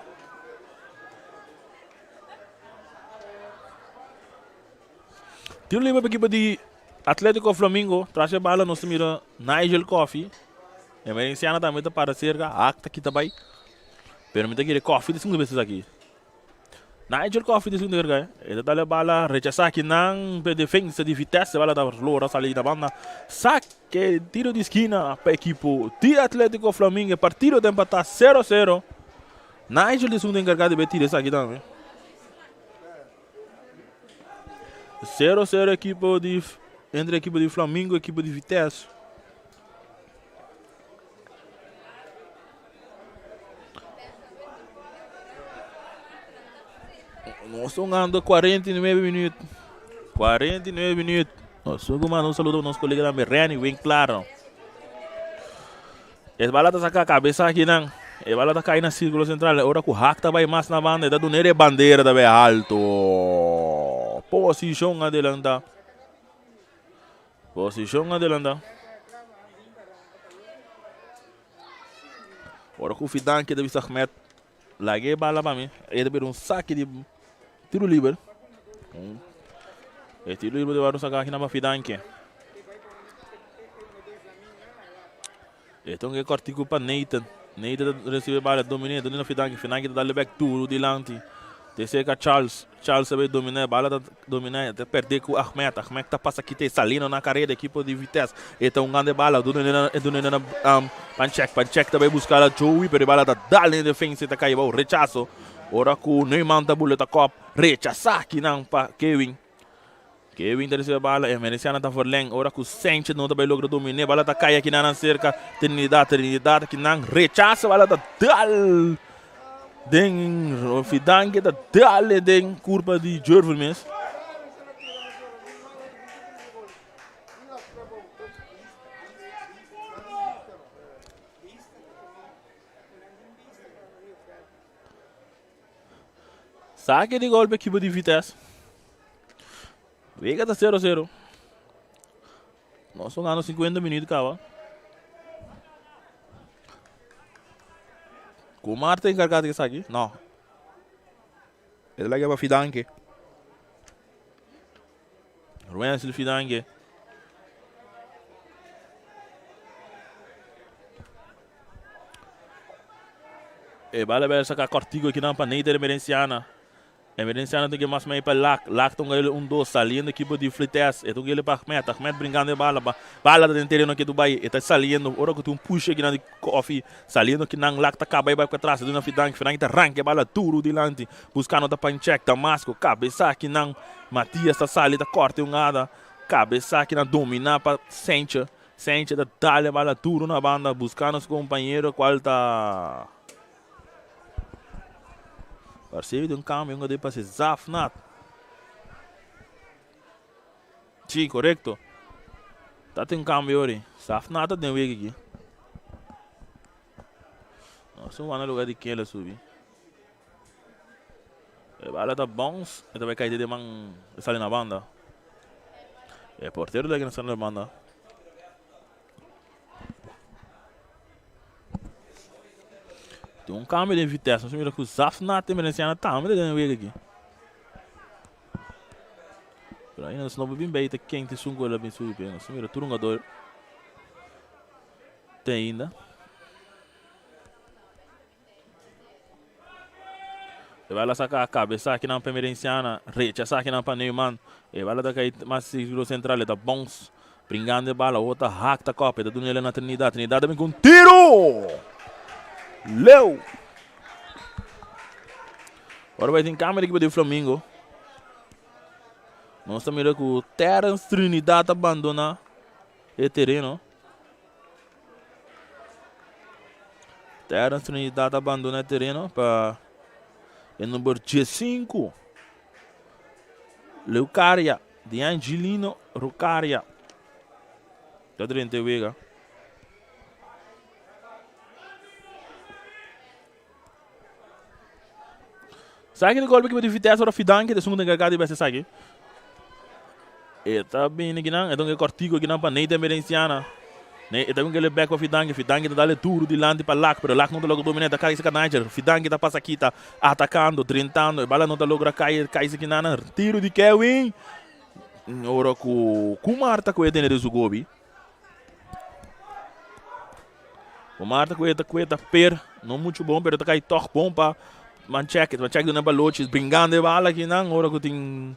Speaker 2: Tiro liber pa ekipo di Atletico Flamingo, tras e bala nos ta mira Nigel Coffie. Emerenciana tambe ta para serka, Hak ta kita bai, pero mi ta kere Coffie ta sinti bes esaki. Nigel Coffee di segundo verga. E ta dale bala rechasa aki nan pe defensa di Vitesse. Bala ta lora sali na banda. Saque tiro di esquina pa equipo di Atletico Flamingo. Partido ta empata 0-0. Nigel di segundo encargado di be tira esaki tambe. 0-0 equipo di entre equipo di Flamingo equipo di Vitesse. Nos ta hungando 49 minuut. 49 minuut. Nos ta manda un saludo pa nos colega tambe Renny Winklar. E bala ta saca cabeza aki nan. E bala ta cay na circulo central. Ora cu Hak ta bay mas na banda, e ta duna e bandera ta bay alto. Posicion adelanta. Posicion adelanta. Ora ku Fidanki ta bisa Ahmed, laga e bala pa mi. E ta bira un saki di tiro liber. E tiro liber ta wòrdu saka aki na pa Fidanki. E ta un ke kòrtiku pa Nathan. Nathan ta resibi e bala, dominé, duna na Fidanki. Fidanki ta dal e bèk duru dilanti. Te serka Charles. Charles ta bay dominá e bala, ta dominá, e ta pèrdè ku Ahmed. Ahmed ta pasa kita e Salino na kareda, ekipo di Vitesse. E ta un grande bala, duna na e duna na Panchek. Panchek ta bay buska la Joey, pero e bala ta dal den defensa, e ta kai bou rechaso. Ora ku Neumann ta bula ta kòp, rechasá kinan pa Kewin. Kewin ta risibi e bala, e Emerenciano ta verleng. Ora ku Sanchez no ta bay logra dominé, bala ta kai akinan nan serka Trinidad. Trinidad akinan rechasa, bala ta dal den Fidanque ta dal den kurpa di Jervin mes. Sake di golpe ekipo di Vitesse. Wega ta 0-0. Nos jugando 50 minuut kaba. Kumar ta enkargá di esaki? No. E ta laga pa Fidanke. Wenzel Fidanke. E bala bel saca cortico aqui pa Neider Emerenciana. Emerenciana tem que mais meio para Lak. Lak tem ele um dois saliendo equipe de Flites. E tem ele para Ahmed. Ahmed brincando de bala. Bala dentro terreno aqui do Bahia. Está saliendo. Ora que tem um push aqui na de coffee. Saliendo aqui na Lak tá acaba e vai para trás. Dona Fidanque. Fidanque tá arranca bala duro dilante. Buscando da Panchek. Damasco. Cabeça aqui na Matias ta sali ta corta e un ada. Cabeza aki na domina pa Senche. Senche ta dale bala duro na banda buscando su compañero cual ta Parece de un cambio un de pase Zafnat. Sí, correcto. Ta tin un cambio ori. Zafnat ta den wega aki. No, su wana lugar di Kela subi. E bala ta bounce e ta bai kai den man e sali na banda. E portero ta kina sali na banda. Tin un cambio den Vitesse. Nos mira ku Zafnat Emerenciana tambe ta den wega aki. Pero ainda nos no por bin bij ta ken tin sun ku el a bin subi. Nos mira tur hungador te ainda. E bala saca cabeza aki nan pa Emerenciana. Rechaza aki nan pa Neumann. E bala ta cay mas círculo central. E ta bounce. Bringando e bala. Ota haak ta kop. E ta duna ele na Trinidad. Trinidad ta bin cu un tiro! Leu! Ora bay tin cambio di equipo di Flamingo. Nos ta mira cu Terence Trinidad ta abandona e tereno. Terence Trinidad a bandona e tereno pa e number 15. Leucaria, D'Angelino Rocaria. Ta drenta e wega. Saki di golpe ki di Vitesse ora Fidanke de segundo encargado di beste saki. E ta bini kinan, e ta un cortico kinan pa Nathan Berenciana. Ne, e ta un kele back pa Fidanke, Fidanke ta dale duro dilanti pa Lak, pero Lak no ta logra domina, ta kai saka Niger. Fidanke ta pasa kita, atacando, drentando, e bala no ta logra kai, kai se kinan, tiro di Kevin. Ora ku Kumar ta kue tene de su gobi. Omar ta kue ta kue ta per. No mucho bon, pero ta kai toch bon pa Manchek. Manchek duna balochi. Bringando e bala aki nan. Ora ku tin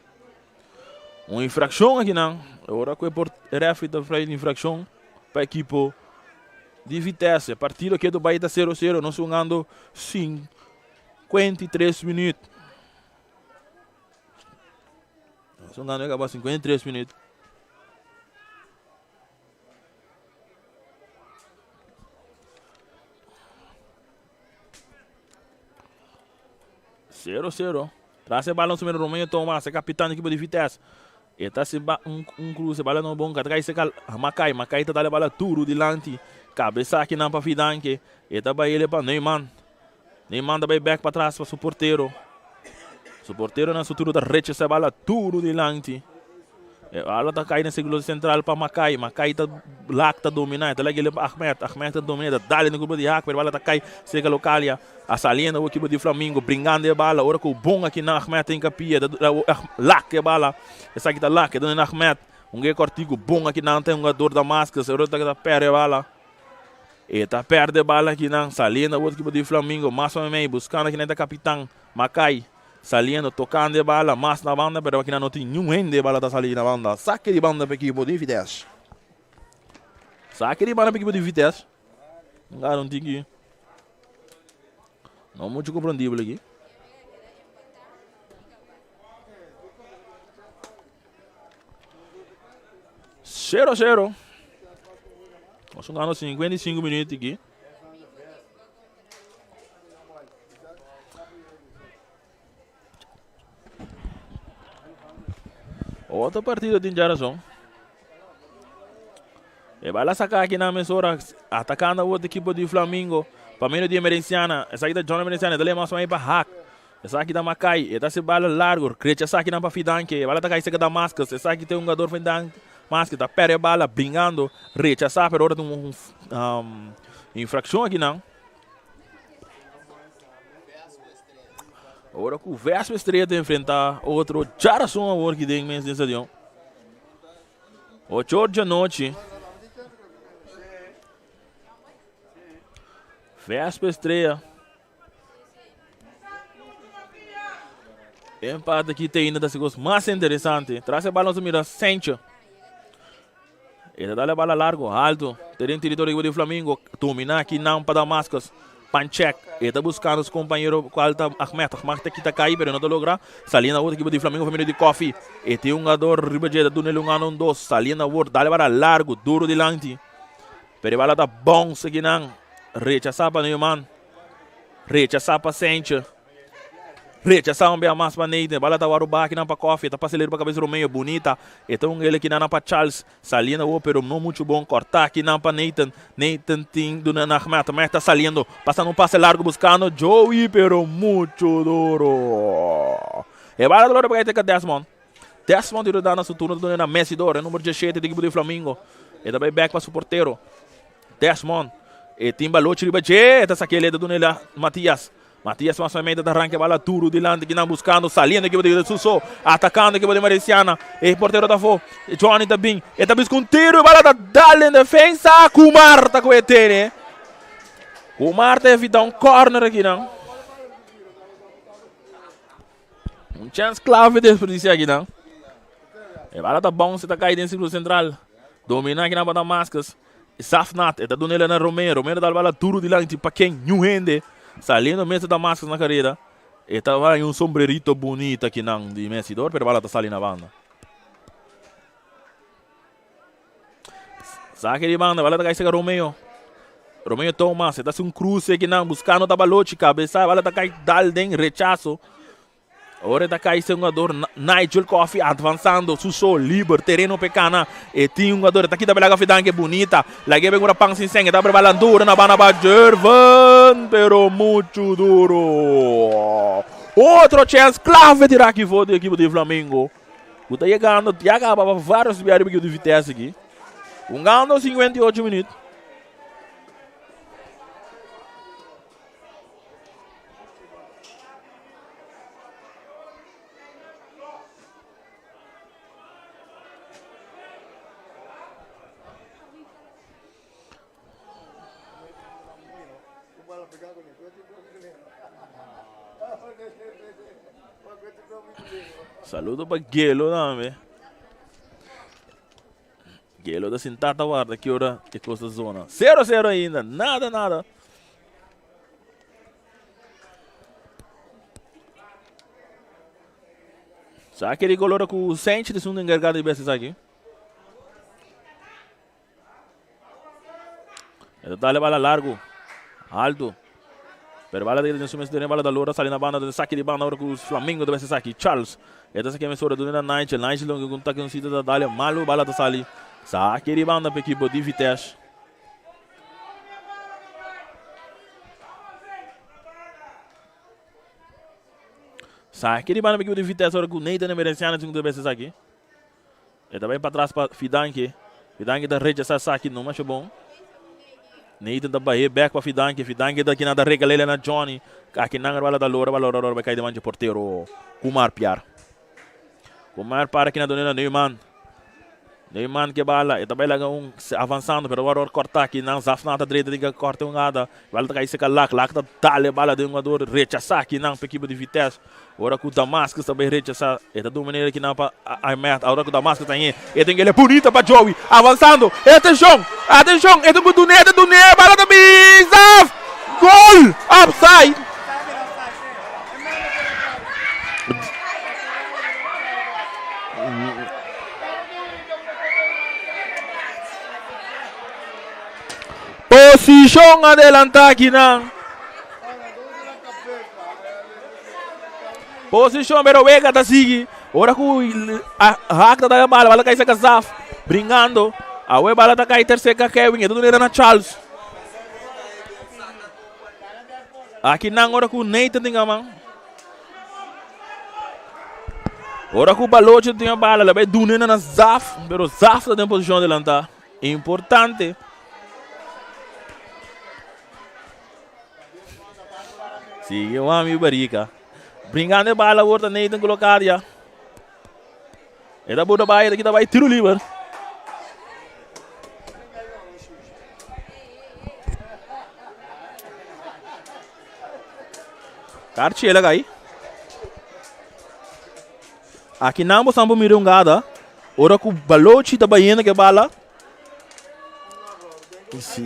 Speaker 2: un infraccion aki nan. Ora ku e por referee ta vrij infraccion pa ekipo di Vitesse. Partido keto bai ta 0-0. Nos jugando 53 minuut. Nos jugando acaba 53 minuut. Zero zero. Tras e balon sumero Romeo Thomas, e capitán equipo de Vitesse. E ta se ba un, un cruce, bala no bon, katrei se kal Makai, Makai ta dale bala duro dilanti. Cabeza aki nan pa Fidanke. E ta bai ele pa Neumann. Neumann ta bai back pa tras pa su portero. Su portero na su turno ta rechasa bala duro dilanti. E bala ta kai na círculo central pa Makai. Makai ta lak ta domina. E ta lagi pa Ahmed. Ahmed ta domina. Ta dale na curva di hak. Pero bala ta kai cerca Localia. A saliendo o equipo di Flamingo. Bringando e bala. Ora ku bon aki na Ahmed ta hincapia. Lak e bala. Esaki ta lak. E duna na Ahmed. Un ge cortico bon aki nan ta hungador Damascus. Ora ta perde e bala. E ta perde bala aki nan. Saliendo o equipo di Flamingo. Mas o menos buscando aki nan ta capitan Makai. Saliendo, tocando e bala, mas na banda, pero aki nan no tin niun hende, e bala ta sali na banda. Sake di banda pa ekipo di Vitesse. Sake di banda pa ekipo di Vitesse. Nga un tiki no mucho comprendibel aki. Zero zero. Nos jugando 55 minuut aki. Otro partido tin djarason. E bala saca aki na mesora, atacando otro equipo di Flamingo. Pa medio di Emerenciana. Esaki ta John Emerenciana. Dale mas pa Haak. Esaki ta Makai, e ta hasi bala largo, krecha esakinan pa Fidanke, e bala ta kai serka Damascus, esaki ta e hungador for Damascus, ta perde e bala bringando, rechasa pero ora tin un infraccion akinan. Ora ku Vespa Estrella ta enfrenta otro djarason awor aki den mes den stadion. Ocho or djanochi. Vespa Estrella. Empate aqui tem ainda das coisas mais interessante. Traz a bola, nós mira Sancho. Ele dá a bola largo, alto. Tem território do Flamengo. Domina aqui não para Damascus. Panchek. Ele está buscando os companheiros qual tá Ahmed. Ahmed está aqui tá cair, pero não tá logra. Saliendo a outra equipe do Flamengo, família de Coffee. E tem um jogador Ribajeda, do Nelo um dos. Saliendo a outra, dá para largo, duro delante. Pero a bola tá bom, aqui não. Rechazá pa Newman. Rechazá pa Sancho. Rechazá un bia mas pa Nathan. Bala ta waru baki nan pa Coffee. Ta pasa pa cabeza Romeo. Bonita. Eta un ele kinan pa Charles. Saliendo wo, pero no mucho bom. Corta aqui nan pa Nathan. Nathan tin duna na Ahmed. Ahmed está saliendo. Pasando un pase largo buscando Joey, pero mucho duro. E bala dolor pa ka Desmond. Desmond tira dana su turno duna na Messidor. E número 17 di equipo di Flamingo. E ta back pa su portero. Desmond. E tin balochi riba dje. Ta saque ele duna ele Matias. Matias mais uma vez arranca a bola duro dilante que não buscando, saliendo equipe de Suso, atacando equipe de Mariciana. E porteiro da fo. Johnny tá bem. E tá buscando um tiro, bola tá dali em defesa. Kumar tá com etene. Kumar tá evita um corner aqui não. Um chance clave desperdício aqui não. E bola tá bom, você tá caindo em círculo central. Domina aqui na Damascus. Safnat, e ta duna na Romero. Romero da bala duro dilanti pa ken? Niun hende. Saliendo mes Damascus na carrera. E ta un sombrerito bonito aki nan di Messi dor, pero bala ta sali na banda. Saque di banda, bala ta cai Romeo. Romeo Thomas, ta un cruce aki nan buscando Tabalochi, cabeza, bala ta cai dal den rechazo. Ora ta cai jugador Nigel Coffee avanzando su liber terreno pecana e tin un jugador ta kita bela fidanke bonita la que una pan sin seng ta preparando na bana pa Jervan pero mucho duro. Otro chance clave de aqui for do equipe de Flamengo. Está chegando, já acaba vários viagens de Vitesse aqui. Um ganho 58 minutos. Saludo pa Gelo tambe. Gelo ta sintá ta warda ki ora e kos ta zona. 0-0 ainda, nada, nada. Saque di color ku Sanchez de segundo encargado de bestes aqui. E ta bala largo. Alto. Pero bala de su mes bala da Lora sali na banda de saque de banda ora ku Flamengo debe ser saque. Charles. Eta saque emissora do Nigel. Nigel longo com toque no sítio da Dália. Malo bala da sali. Saque de banda para equipe de Vitesse. Saque de banda para equipe de Vitesse ora ku Nathan Emerenciano segundo debe ser saque. E ta bai patras pa Fidanke. Fidanke ta rechasá esaki, no masha bon. Nathan ta bai back pa Fidanke. Fidanke ta kinan ta regalele na Johnny. Aki nan bala ta lora, bala lora, bai kai deman dje portero Kumar Piar. Kumar para kinan done na Neumann. Neumann ke bala, e ta bai laga un avanzando, pero awor corta aki nan Zafna ta drenta tin corta un ada. Bala ta kai seka Lak, Lak ta dale bala den jugador, rechasá aki nan pa ekipo di Vitesse. Ora ku Damascus ta bai rechasá, e ta duna manera kinan pa Ahmed. Ora ku Damascus ta hé, e tin kele bunita pa Joey. Avanzando, atenshon, atenshon, e tin ku dun'é, e ta dun'é, bala ta bin, Zaf! Gol! Offside! Posishon adelantá kinan. Posicion pero wega ta sigui. Ora ku Haak ta dal bala, bala kai saka Zaf. Bringando. Awe bala ta kai tercer Kevin. E ta duna na Charles. Aki nan ora ku Nathan tin man. Ora ku Balochi tin e bala, la bai duna na Zaf, pero Zaf ta den posishon adelantá. Importante. Sigue Wami Barika. Bringando e bala awor ta Nathan Colocadia. E ta buta bai, e ta bai tiro liber. Karchi el a kai. Aki nan bo sampo mira un gada. Ora ku Balochi ta bayendo ke bala. Si.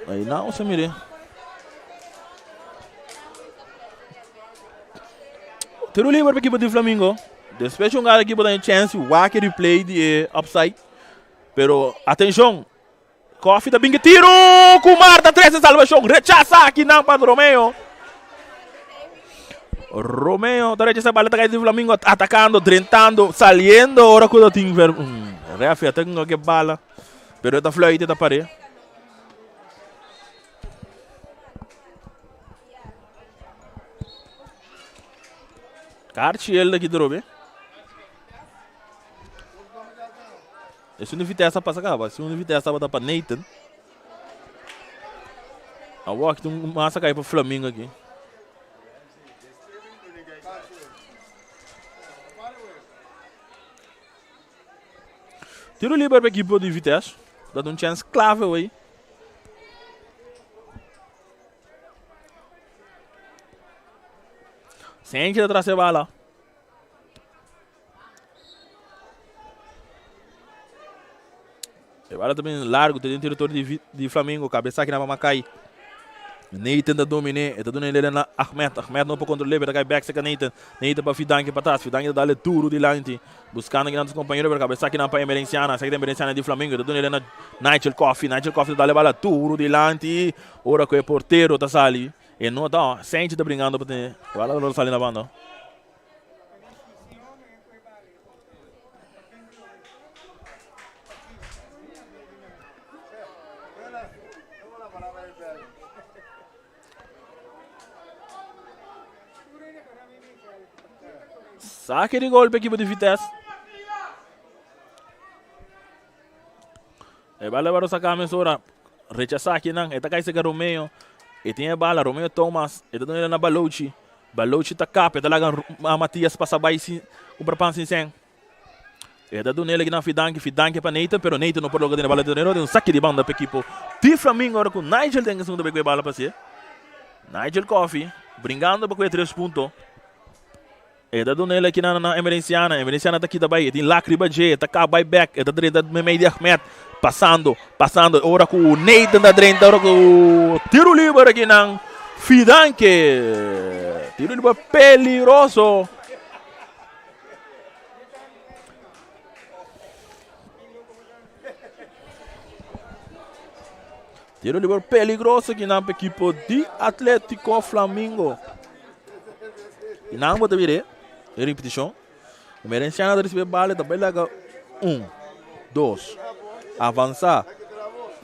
Speaker 2: Ahí nan bo mire. Tiro libre pa equipo di Flamingo. Despues un gada equipo ta chance wak replay di e upside. Pero atenshon, Koffie ta bin ke tiro ku Marta trese salvashon. Rechasa aki nan pa Romeo. Romeo ta rechasa bala ta kai di Flamingo atakando, drentando, saliendo ora ku ta tin ver. Refi a tengo ke bala. Pero ta fluit ta pare. Karchi el aki drobe. Esun di Vitesse a pasa caba. Esun di Vitesse tabata pa Nathan. Awor aki tin un masa kai pa Flamingo aki. Tiro liber pa equipo di Vitesse. Dat un chance clave hoy. Sentje atrás de bala. E bala ta bin largo te den territorio di, di Flamengo. Cabeza aki na pa Makai. Nathan ta domine. E ta duna ele na Ahmed. Ahmed no por controle, pero ta kai back cerca Nathan. Nathan pa Fidanque pa atrás. Fidanque ta dale duro dilanti. Buscando aki na su compañero, pero cabeza aki na pa Emerenciana. Esaki ta Emerenciana di Flamengo. E ta duna ele na Nigel Coffee. Nigel Coffee ta dale bala duro dilanti. Ora cu e portero ta sali. E no ta. Sanchez ta bringando pa tene. Bala lo sali na banda. Saque de golpe equipo de Vitesse. E bala baro saca mesora. Rechasa aki nan. E ta kai seka Romeo. E tin e bala. Romeo Thomas. E ta duna na Balochi. Balochi ta kap. E ta laga Matias pasa bai sin kumpra pan sin sen. E ta duna el na Fidanki. Fidanki pa Nathan. Pero Nathan no por logra tene bala di un saki di banda pa ekipo di Flamingo. Ora ku Nigel den e segundo bek ku e bala pa sie. Nigel Coffee bringando pa ku e tres punto. E ta duna el aki na na Emerenciana. Emerenciana ta kita bai. E tin lak riba dje. E ta kap bai bek. E ta drenta meimei di Ahmed. Pasando, pasando. Ora ku Nathan ta drenta. Ora ku tiro liber aki nan Fidanque. Tiro liber peligroso. Tiro liber peligroso aki nan pa ekipo di Atletico Flamingo. Y nan bo ta bira e repeticion. Emerenciana ta recibe bala ta bai laga un, dos, avansa,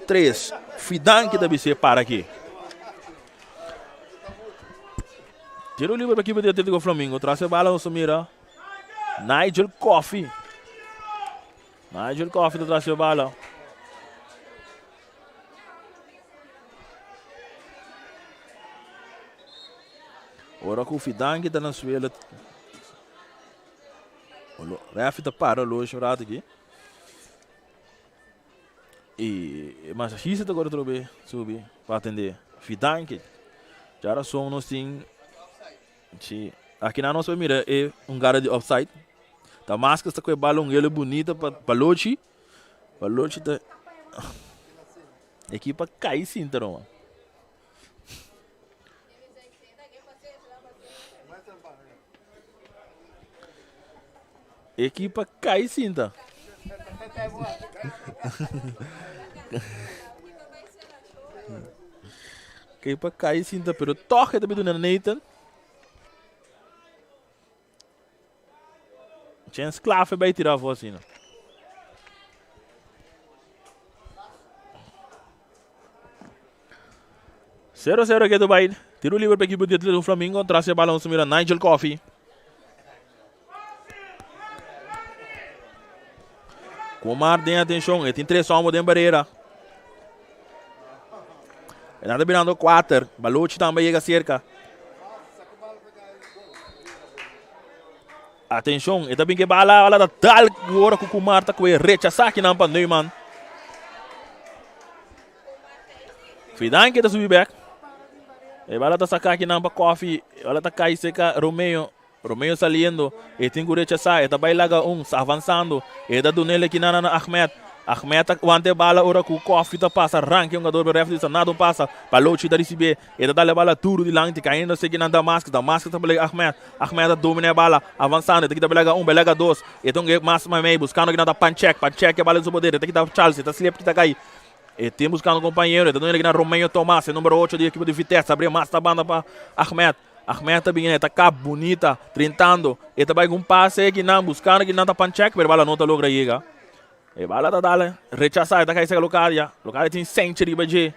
Speaker 2: tres. Fidanki ta bis'é para aki. Tiro liber pa ekipo di Atletico Flamingo. Tras e bala nos ta mira Nigel Coffee. Nigel Coffee ta tras e bala. Ora ku Fidanki ta na suela. Refi ta para loshi un rato aki. I masahista ta kore trobe subi pa atende Fidanki. Djarason nos tin si aki nan nos por mira e un gara di offside. Ta Maskas ta kohe bala un hele bunita pa Balochi. Balochi ta ekipa kai sinta roma. Ekipa kai sinta. Ekipa kai sinta, pero toch e ta biduna Nathan. Chance clave bay tira afo asina. 0-0 ketu bai. Tiro liber pa ekipo di Atlético Flamingo. Tras e bala nos ta mira Nigel Coffee. Kumar den atenshon. E tin tres homber den barera. E nan ta birando kuater. Balochi tambe yega serka. Atenshon, e ta bin ke bala, bala ta dal ora ku Kumar ta kue rechasá kinan pa Neumann. Fidanke ta subi bek. E bala ta saka kinan pa Kofi. E bala ta kai seka Romeo. Romeo saliendo. E tin ku rechasá. E ta bai laga un. Avansando. E ta dunele kinan na Ahmed. Ahmed ta wanta e bala ora ku Kofi ta pasa. Ranke hungador pero ref di bisa nada un pasa. Balochi ta risibé. E ta dal e bala duru dilanti. Kayendo seki nan Damascus. Damascus ta belega Ahmed. Ahmed ta domina e bala. Avansando. E ta kita belega un, belega dos. E ta un mas meimei. Buskando kinan ta Panchek. Panchek e bala den su poder. E ta kita Charles. E ta slip kita kai. E tin buscando compañero, e ta duna na Romeo Thomas, e numero 8 di equipo di Vitesse, abri mas ta banda pa Ahmed. Ahmed ta bini, e ta kap bunita, trintando, e ta bai ku un pase kinan, buscando kinan ta Panchek, pero e bala no ta logra yega. E bala ta dale, rechasa, e ta kai seka Locadia. Locadia tin Senche riba dje,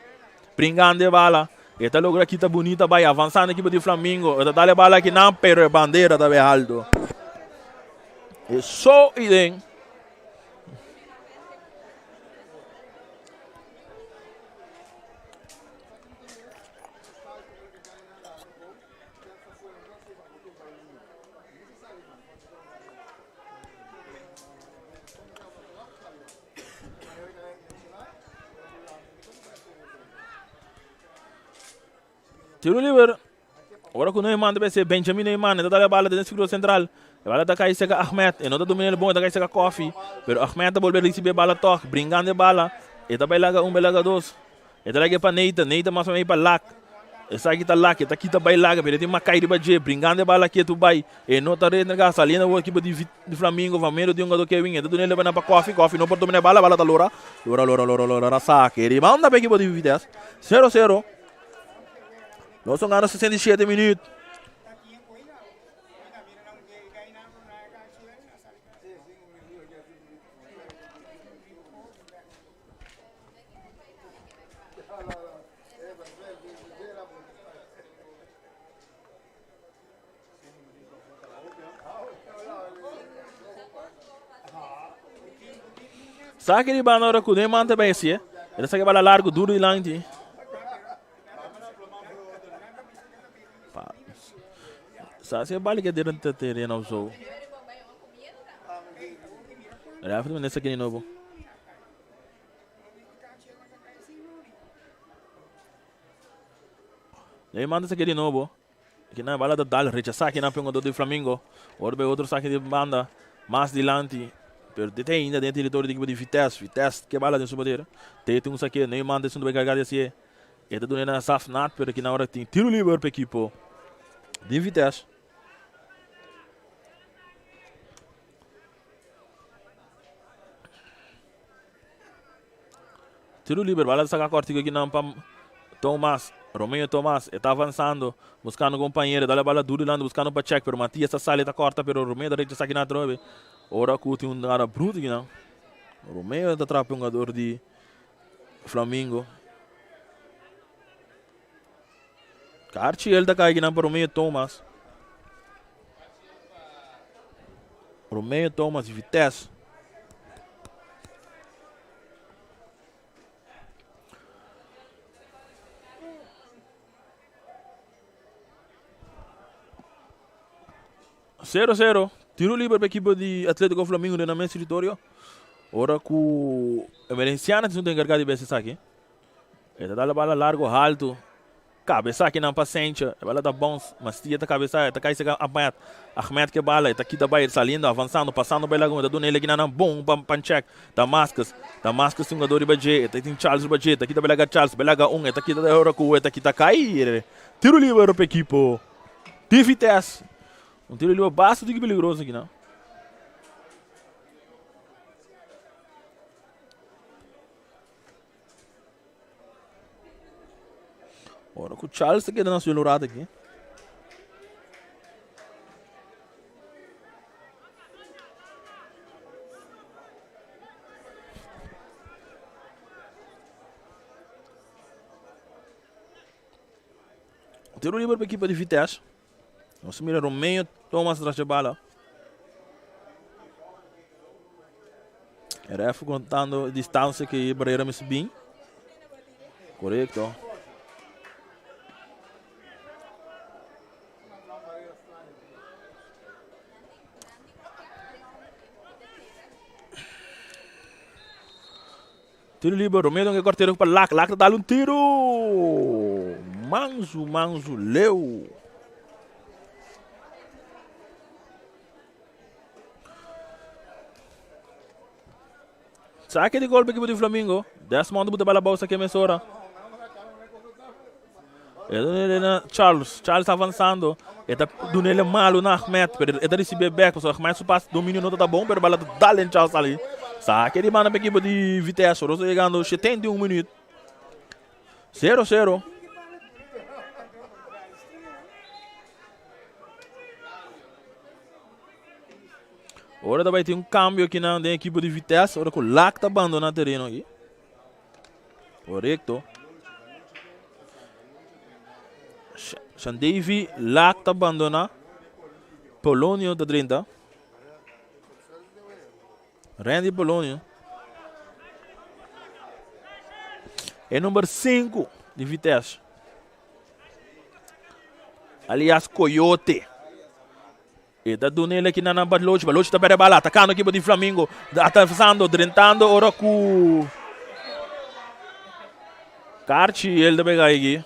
Speaker 2: bringando e bala, e ta logra kita bunita bai, avansando equipo di Flamingo, e ta dale e bala kinan, pero e bandera ta bai alto. E so i den. Tiro liber. Ora ku Neumann ta bese Benjamin Neumann, e ta dal e bala den sirkulo sentral. E bala ta kai seka Ahmed, e no ta domina el bon, e ta kai seka Kofi. Pero Ahmed ta bolbe risibi e bala tòg, bringando e bala. E ta bai laga un, bai laga dos. E ta laga pa Nathan, Nathan mas o menos pa Lak. Esaki ta Lak, e ta kita bai laga, pero e tin Makai riba dje, bringando e bala ketu bai. E no ta renega, saliendo awor ekipo di Flamingo, van medio di un hungador Kevin. E ta duna e bala pa Kofi, Kofi no por domina e bala, bala ta lora. Lora, lora, lora, lora, lora, sake. Ribanda pa ekipo di Vitesse. Sero, sero. Nos a gana 67 minuut. Saki di banda ora ku den man ta bay hasié. E ta saki bala largu duru dilanti. Sa si e bala ke deren ta tereno of zo. Ref ta manda saki di nobo. Den man ta saki di nobo. Kinan bala ta dal rechasá kinan pa e hungador di Flamingo. Ora bay otro saki di banda mas dilanti. Pero te ainda den teritorio di ekipo di Vitesse. Vitesse ke bala den su poder. Te tin un sake. Neumann ta esun ta bay karga di hasié. E ta duna na Safnat pero kinan ora tin tiro liber pa ekipo di Vitesse. Tiro liber, bala ta saca cortico akinan pa Thomas, Romeo Thomas, e ta avanzando, buscando compañero, dale bala duro dilanti buscando pa check, pero Matias ta sali ta corta, pero Romeo ta rechaza akinan atrobe. Ora cu tin un gara bruto akinan. Romeo ta trapa un jugador di Flamingo. Carchiel ta cai akinan pa Romeo Thomas. Romeo Thomas di Vitesse. Sero sero, tiro liber pa ekipo di Atletico Flamingo den nan mes teritorio. Ora ku Emerenciana ta enkargá di bes esaki. E ta dal e bala largo haltu. Kabesa kinan pa Sencha. E bala ta bounce. Mastia ta kabesa. E ta kai seka Ahmed. Ahmed ke bala. E ta kita bai saliendo, avansando, pasando bai lagun. E ta duna ele kinan nan bon pa Panchek. Damascus. Damascus tin hungador riba dje. E ta tin Charles riba dje. E ta kita bai laga Charles. Bai laga un. E ta kita ora ku e ta kita kai. Tiro liber pa ekipo di Vitesse. Un tiro liber basta tiki peligroso kinan. Ora ku Charles ta keda na suelo un rato aki. Tiro liber pa ekipo di Vitesse. Nos mira Romeo Thomas tras e bala. E ref contando distancia que Barreira mester bin. Correcto. Tiro liber, Romeo don e kortero pa Lak. Lak ta dal un tiro. Mansu, mansu, leu. Saque di gol pa equipo di Flamingo. Desmond buta bala bou saque mesora. Charles, Charles avanzando. E ta dunele malo na Ahmed, pero e ta recibe back. Pasobra Ahmed su pas dominio no ta ta bon, pero bala ta dal den Charles ali. Saque di banda pa equipo di Vitesse. Rosa llegando 71 minuut. 0-0. Ora ta bai tin un cambio aki nan den equipo di Vitesse. Ora cu Lak ta abandona tereno aki. Correcto. Shandevi Lak ta abandona. Polonio ta drenta. Randy Polonio. E number 5 di Vitesse. Alias Coyote. E ta duna el aki na nan Balochi. Balochi ta perde bala. Atakando ekipo di Flamingo. Atravesando, drentando ora ku Karchi el ta pega aki.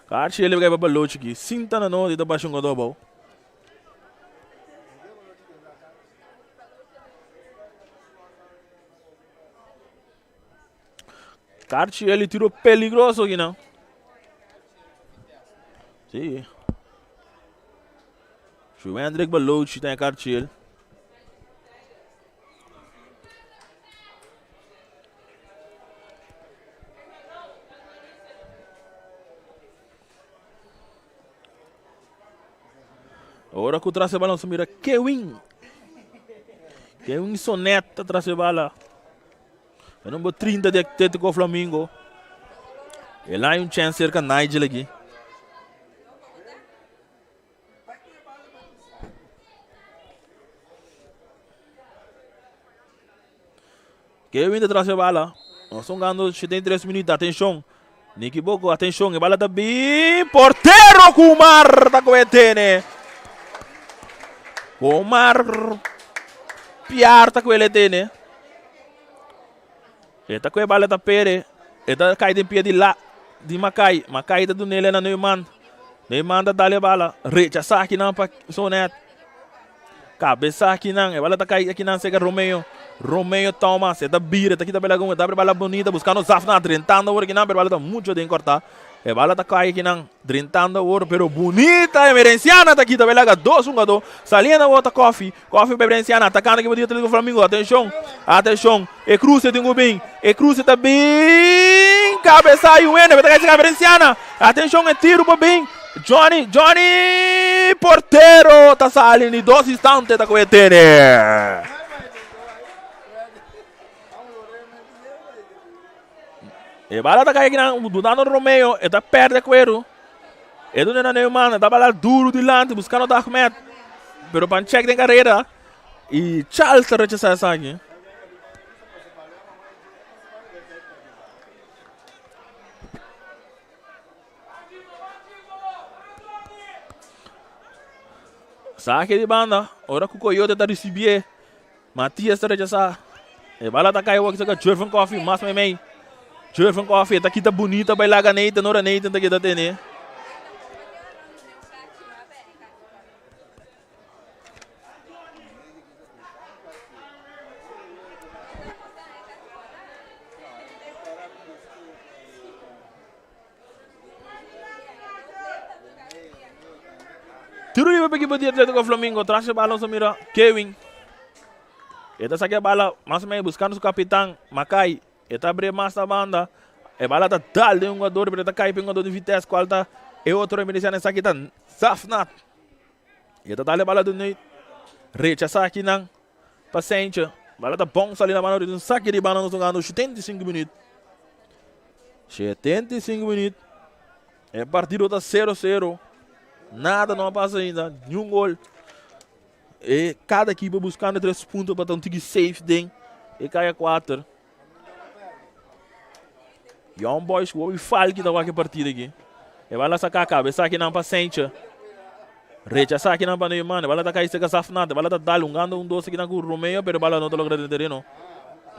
Speaker 2: Karchi el ta pega pa Balochi aki. Sinta na no, e ta basha un godo abou. Carchieli tiro peligroso aquí no. Sí. Juendrik Balochi tem Carchiel. Ora ku tras e bala nos mira Kewin. Kewin Sonet ta tras e bala. E number 30 di Atletico Flamingo. El hay un chance cerca Nigel aquí. Kevin ta tras e bala. Nos ta hungando 73 minuut. Atenshon. Nicky Boko, atenshon. E bala ta bin. Portero Kumar ta koe tene. Kumar Piar ta koe tene. E ta koe bala ta pere. E ta kai den pia di la di Makai. Makai ta dunele na Neumann. Neumann ta dale bala. Rechasa akinan pa Sonet. Kabesa akinan, e bala ta kai akinan serka Romeo. Romeo Thomas, e ta bira, e ta kita bela gun, e ta abri bala bonita, buskando Zafna, drentando awor akinan, pero bala ta mucho den korta. E bala ta kai akinan, drentando awor, pero bunita, Emerenciana ta kita bela dos hungadó, saliendo awor ta Koffie, Koffie pa Emerenciana, atakando aki pa di Atletico Flamingo, atenshon, atenshon, e cruce tin ku bin, e cruce ta bin, kabesa i wende, ta kai serka Emerenciana, atenshon, e tiro pa bin. Johnny, Johnny portero ta sali ni dos instante ta koe tene. E bala ta kai kinan Dunano Romeo, e ta perde kueru. E duna na Neumann, e ta bala duro dilanti buscando ta Ahmed. Pero pan check den carrera y Charles ta rechasa esaki. Saque di banda, ora ku Coyote ta risibié, Matias ta rechasá. E bala ta kai awor saka Jervin Coffee, mas meimei. Jervin Coffee ta kita bunita bai laga Nathan, ora Nathan ta kita tene. Tiro libre pa equipo di Atletico Flamingo. Tras e bala nos mira Kevin. E ta saca e bala mas o menos buscando su capitan Makai. E ta abre mas na banda. E bala ta dal den un jugador pero ta cai pa un jugador di Vitesse cual ta e otro emerenciano esaki ta Zafnat. E ta dal e bala di rechasa akinan pa Sentje. Bala ta bon sali na mano di un saki di banda nos jugando 75 minuut. 75 minuut. E partido ta 0-0. Nada no a pasa ainda. Niun gol. E cada equipo buscando 3 punto pa ta un tiki safe den e kaya 4. Young Boys ku hopi falki ta wak e partido aki. E bala saka kabesa akinan pa Sentje. Rechasa akinan pa Neumann. E bala ta kai seka Zafnat. E bala ta dal hungando un dos akinan ku Romeo pero e bala no ta logra den tereno.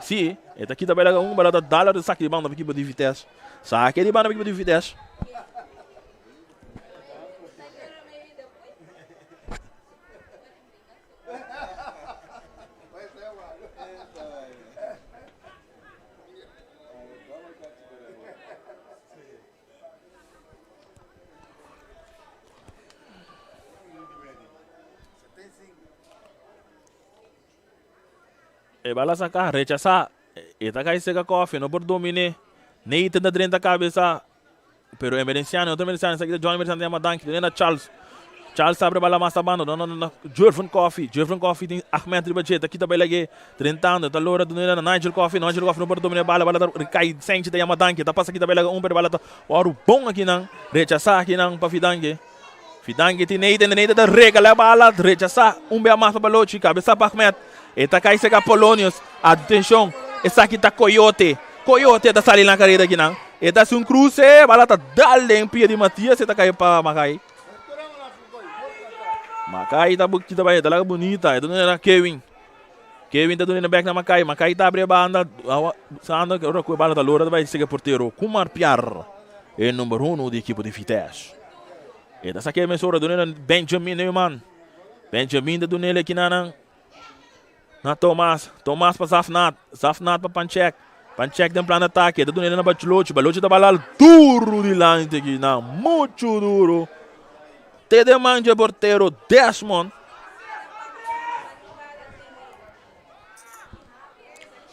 Speaker 2: Si, e ta kita bela un bala ta dal ora saki di banda pa ekipo di Vitesse. Saki di banda pa ekipo di Vitesse. E bala saca, rechasa. E ta cay seca Koffie, no por domine. Nathan ta drenta cabeza. Pero Emerenciano, otro Emerenciano, esaki ta John Emerenciano ta yama danki. Tene na Charles. Charles ta abre bala mas abando. No, no, no, no. Jurven Koffie. Jurven Koffie tin Ahmed riba dje. Ta kita bay lag'e. Drentando. Ta logra duna na Nigel Koffie. Nigel Koffie no por domina e bala. Bala ta cay. Senchi ta yama danki. Ta pasa kita bay laga un pero bala ta wòrdu bon akinan. Rechasa akinan pa Fidanke. Fidanke tin Nathan. Nathan ta regala e bala. Rechasa un bia mas pa Balochi. Kabesa pa Ahmed. E ta cay seca Polonius. Atencion. Esaki ta Coyote. Coyote ta sali na careda akinan. E ta haci un cruce. Bala ta dal den pia di Matias. E ta cay pa Makai. Makai ta kita bay. Ta laga bunita. E ta duna na Kevin. Kevin ta duna na back na Makai. Makai ta abri e banda. Sando ora cu e bala ta lora ta bay seca e portero. Kumar Piar. E number uno di ekipo di Vitesse. E ta saca e mesora. Duna na Benjamin Neumann. Benjamin ta duna el akinan. Na Tomas, Tomas pa Zafnat, Zafnat pa Panchek, Panchek den plan de atake, ta duna na Balochi, Balochi ta bala duro dilanti aki na, mucho duro. Te den man dje portero Desmond.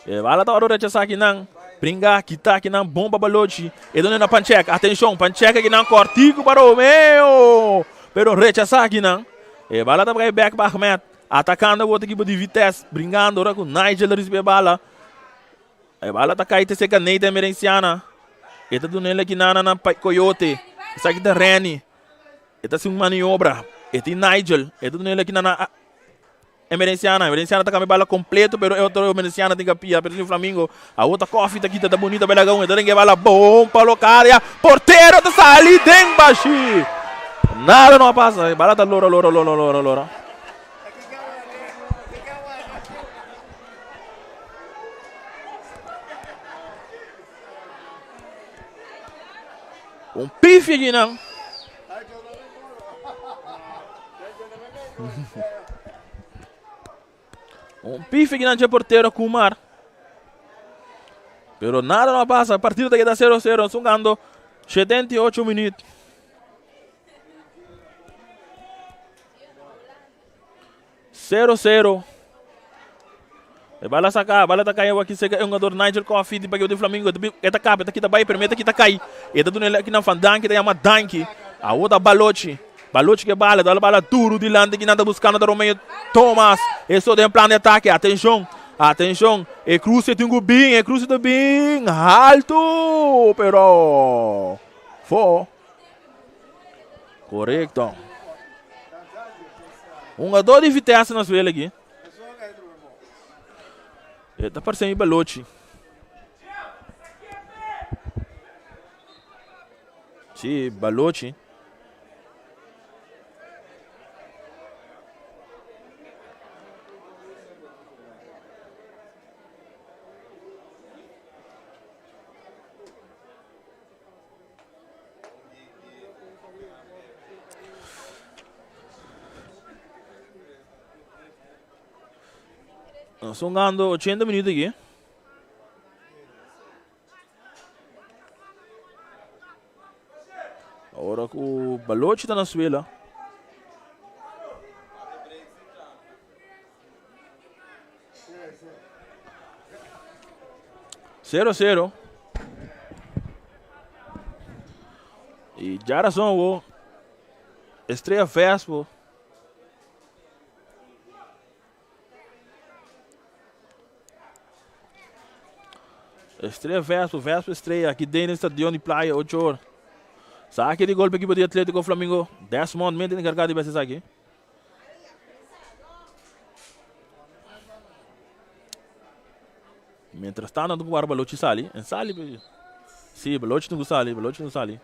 Speaker 2: E bala ta wòrdu rechasá akinan. Bringa, kita akinan, bon pa Balochi. E duna na Panchek, atenshon, Panchek akinan kòrtiku pa Romeo. Pero rechasá akinan. E bala ta bai bèk pa Ahmed. Atakando e otro ekipo di Vitesse, bringando ora ku Nigel risibi e bala. E bala ta kai te serka Nathan Merenciana. E ta duna el akinana na Coyote. Esaki ta Renny. E ta hasi un maniobra. E tin Nigel. E ta duna el akinana Emerenciana. Emerenciana ta kambia e bala kompleto pero e otro Emerenciana tin kapia. Pero tin Flamingo. Awor ta Koffie ta kita ta bunita bela un. E ta ringa e bala bon pa Locadia. Portero ta sali den bashi. Nada no a pasa. E bala ta lora lora lora lora lora. Un pifi aki nan. Un pifi aki nan dje portero Kumar. Pero nada no pasa. Partido ta keda 0-0. Sungando 78 minuut. Sero sero. E bala saca, bala ta cai aki cerca e jugador Nigel Coffee di bagio di Flamingo. E ta capa, e ta kita bai, pero e ta kita cai. E ta duna aki na Van Danki, ta yama Danki. Awo ta Balochi. Balochi ke bala, ta bala duro dilanti ki nan ta buscando ta Romeo Thomas. Eso den plan di atake. Atencion, atencion. E cruce tin cu bin, e cruce ta bin alto, pero fo. Correcto. Hungador di Vitesse na suelo aqui. E ta parecendo Balochi. Sí, Balochi. Nos hungando 80 minuut aki. Ahora ku Balochi ta na suela. Sero sero. Y ya razón wo. Estrella Vespo. Estrella Vespo, Vespo Estrella aki den e stadion di Playa ocho or. Saki di gol pa ekipo di Atletico Flamingo. Desmond mente encarga di bes esaki. Mientras tanto nan ta Balochi sali. En sali Si, Balochi tin ku sali, Balochi tin ku sali.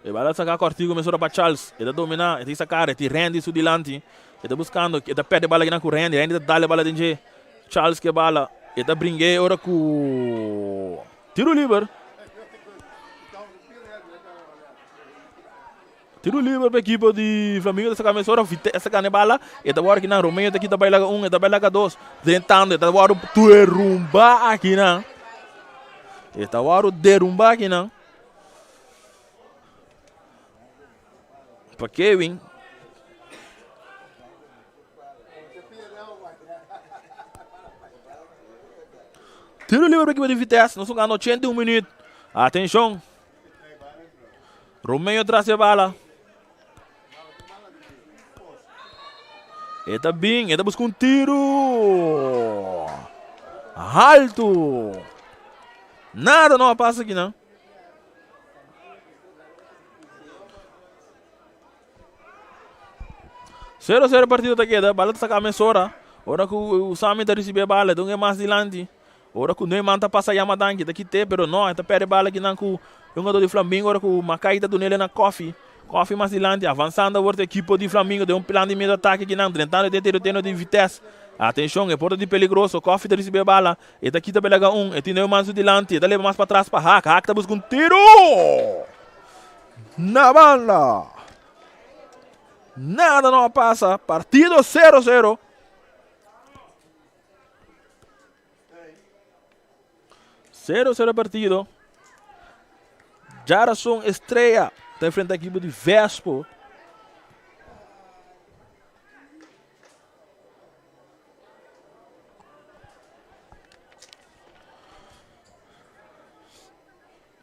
Speaker 2: E bala saca cortico mesora pa Charles. E ta domina, e ta saca, e tin Randy su dilanti. E ta buscando, e ta perde bala kinan cu Randy. Randy ta dale bala den dje. Charles ke bala. E ta bringe ora cu tiro liber. Tiro liber pa ekipo di Flamingo ta saca mesora. Vitesse gana e bala. E ta worde kinan Romeo ta kita bai laga un, e ta bai laga dos. Drentando, e ta worde derumba akinan. E ta worde derumba akinan. Pa Kevin. Tiro liber pa ekipo di Vitesse. Nos gana 81 minuut. Atenshon. Romeo tras e bala. E ta bin, e ta busca un tiro. Alto. Nada no a pasa aki nan. Sero sero partido ta keda, bala ta saca mesora. Ora cu Sami ta ricibi e bala, e ta un e mas dilanti. Ora cu Neumann ta pasa yama danki, ta kite, pero no, e ta perde bala kinan cu e hungador di Flamingo ora cu Makai ta dunele na Koffie. Koffie mas dilanti, avansando awor ta ekipo di Flamingo den un plan di medio atake kinan, drentando den tereno di Vitesse. Atencion, e porta di peligroso, Koffie ta ricibi e bala, e ta kita belaga un, e tin Neumann su dilanti, e ta leba mas patras pa Haak, Haak ta busca un tiro! Na banda! Nada no a pasa, partido sero sero. Sero sero partido. Jarason Estrella ta enfrenta equipo di Vespo.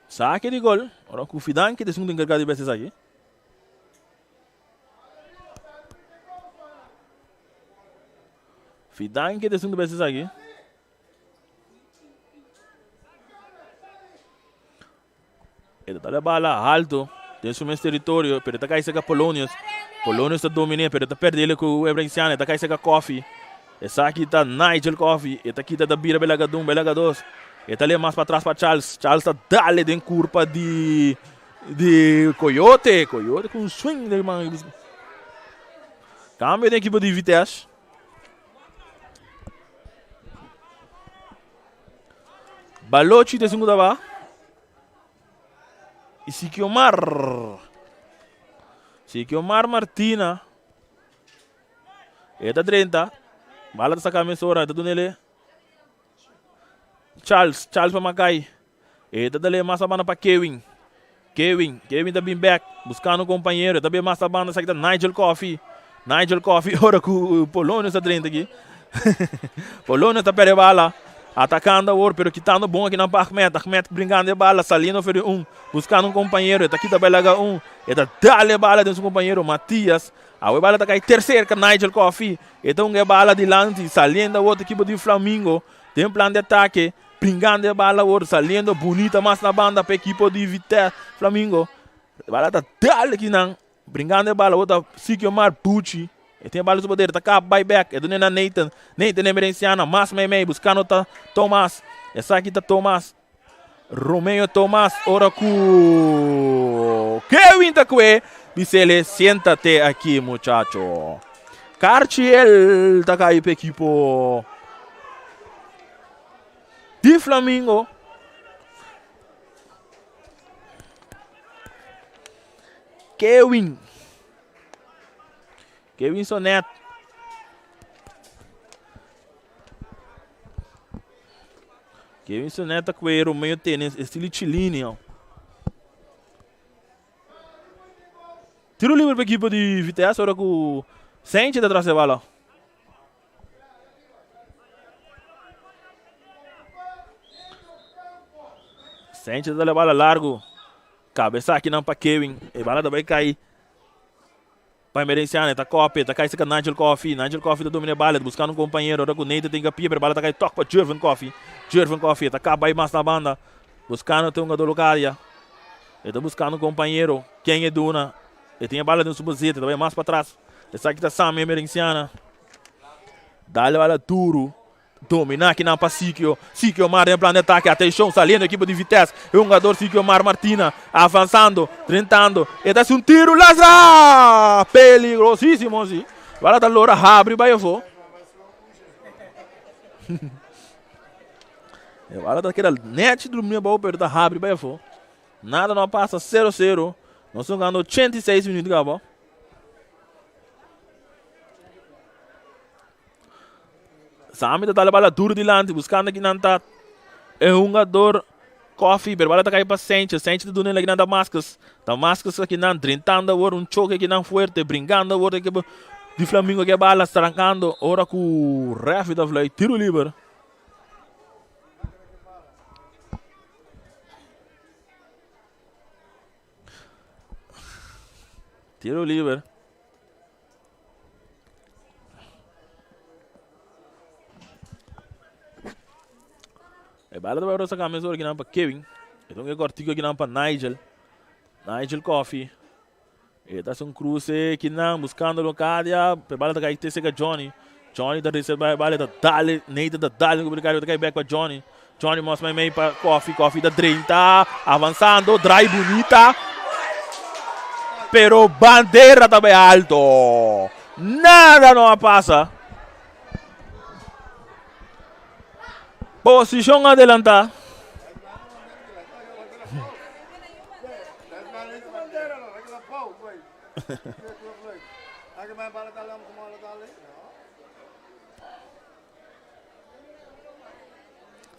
Speaker 2: Saque di gol. Ora ku Fidanki ta esun enkargá di bes esaki. Fidanki ta esun di bes esaki. E ta dal e bala alto den su mes teritorio, pero e ta kai seka Polonius. Polonius ta dominé, pero e ta perdé el ku Ebrenciano. E ta kai seka Koffie. Esaki ta Nigel Koffie. E ta kita ta bira belaga dun, belaga dos. E ta leba mas patras pa Charles. Charles ta dale den kurpa di di Coyote. Coyote ku un swing den man. Kambio den ekipo di Vitesse. Balochi ta esun ku ta ba. I Sikiomar. Sikiomar Martina. E ta drenta. Bala ta saka mesora. E ta dunele. Charles. Charles pa Makai. E ta dale mas abanda pa Kewin. Kewin. Kewin ta bin back. Buscando compañero. E ta bin mas abanda. Esaki ta Nigel Coffee. Nigel Coffee ora ku Polonio ta drenta aki. Polonio ta perde bala. Atacando awor, pero kitando bon aki nan pa Ahmed. Ahmed brincando e bala, saliendo for di un. Buscando un compañero. E ta kita belaga un. E ta dale bala den su compañero Matias. Awe bala ta kai tercer ka Nigel Coffee. E ta hunga e bala dilanti, saliendo awor ta ekipo di Flamingo. Den plan di atake. Brincando e bala awor, saliendo bunita mas na banda pa ekipo di Vitesse Flamingo. E bala ta dale kinan. Brincando e bala awor ta Sikiomar Buchi. E tin e bala su poder, ta kap bai bek. E dune na Nathan. Nathan Emerenciana mas meimei buscando ta Thomas. Esaki ta Thomas. Romeo Thomas ora ku Kevin ta kue. Bisele siéntate aki muchacho. Karchiel ta kai pa ekipo di Flamingo. Kevin. Kevin Sonet. Kevin Sonet ta kue Romeo tene estilo Chilini. Tiro libre pa equipo di Vitesse ora ku Sanchez ta tras e bala. Sanchez ta bala largo. Cabeza aki nan pa Kevin. E bala ta bay cay pa Emerenciano. E ta copia. E ta cay cerca Nigel Coffee. Nigel Coffee ta domina e bala. E ta buscando un compañero. Ora cu Nathan tin capia pero e bala ta cay tok pa Jervin Coffee. Jervin Coffee e ta caba bay mas na banda. Buscando te hungador Locadia. E ta buscando un compañero. Ken e duna? E tin e bala den su bozete. E ta bay mas patras. Esaki ta Sammy Emerenciana. Dale bala duro. Domina akinan pa Sikio. Sikio Mar den plan di atake. Atenshon, saliendo ekipo di Vitesse. E hungador Sikio Mar Martina avansando, drentando. E ta hasi un tiru lastra! Peligrosísimo si. Bala ta lora habri bai afó. E bala ta keda nèchi drumi abou pero ta habri bai afó. Nada no a pasa, sero sero. Nos ta hungando 86 minuut kaba. Sammy ta dal e bala duro dilanti buscando kinan ta e hungador Coffee pero bala ta cay pa Sanchez. Sanchez ta duna el akinan Damascus. Damascus akinan drentando awor un choke akinan fuerte brincando awor ekipo di Flamingo ke bala strancando ora cu referee ta fluit tiro liber. Tiro liber. E bala ta bai saca mesora kinan pa Kevin. E ta un cortico kinan pa Nigel. Nigel Coffee. E ta haci un cruce kinan buscando Locadia. E bala ta cay te cerca Johnny. Johnny ta reserva e bala ta dale. Nathan ta dale. Ta cay back pa Johnny. Johnny mos mei mei pa Coffee. Coffee ta drenta. Avanzando. Draai bunita. Pero bandera ta bay alto. Nada no a pasa. Posicion adelanta.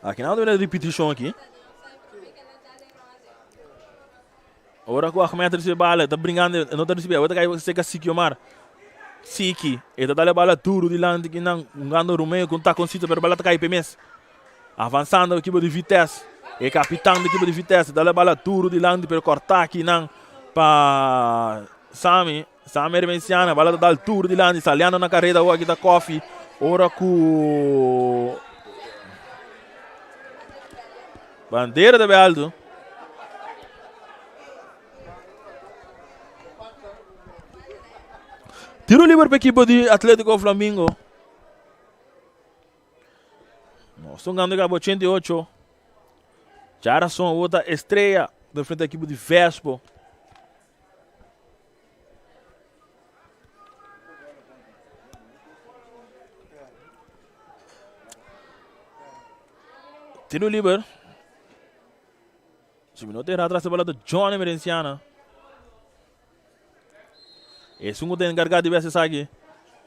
Speaker 2: Aki nan ta repeticion aki. Ora ku Ahmed recibe bala, ta bringando, e no ta recibe, awor ta kai cerca Siki Omar. Siki, e ta dale bala duro dilanti ki nan hungando Romeo ku un taconcito, pero bala ta kai pe mes. Avanzando ekipo di Vitesse, e capitan di ekipo di Vitesse, dale bala duro dilanti, pero corta aki nan pa Sami. Sami Hermenciana, bala ta dal duro dilanti, saliendo na carrera awor aki ta Koffie. Ora ku bandera ta bay alto. Tiro liber pa ekipo di Atletico Flamingo. Nos ta hungando cabo 88. Jarason awor ta Estrella ta enfrenta ekipo di Vespo. Tiro liber. Si mi no ta erra atrás e bala ta Johnny Merenciana. Esun ku ta enkargá di bes esaki.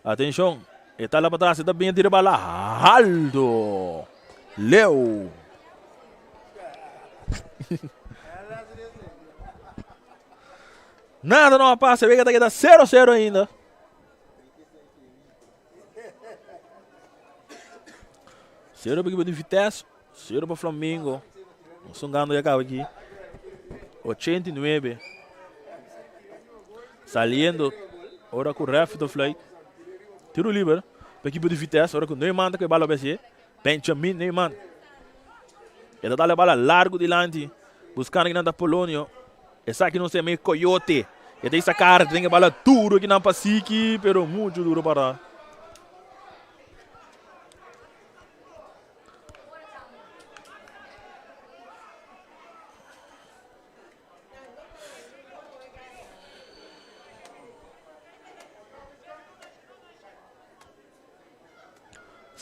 Speaker 2: Atenshon, e ta la patras, e ta bin tira bala alto. Leu. Nada no a pasa, wega ta keda 0-0 ainda. Zero pa ekipo di Vitesse, zero pa Flamingo. Nos hungando ya caba aki. 89. Saliendo ora cu ref ta fluit. Tiro liber pa ekipo di Vitesse ora cu Neumann ta cu e bala obese. Benjamin Neumann. E ta dal e bala largo dilanti buscando kinan ta Polonio. Esaki nos ta yama e coyote. E ta isa cara, ta den e bala duro kinan pa Siki, pero mucho duro para.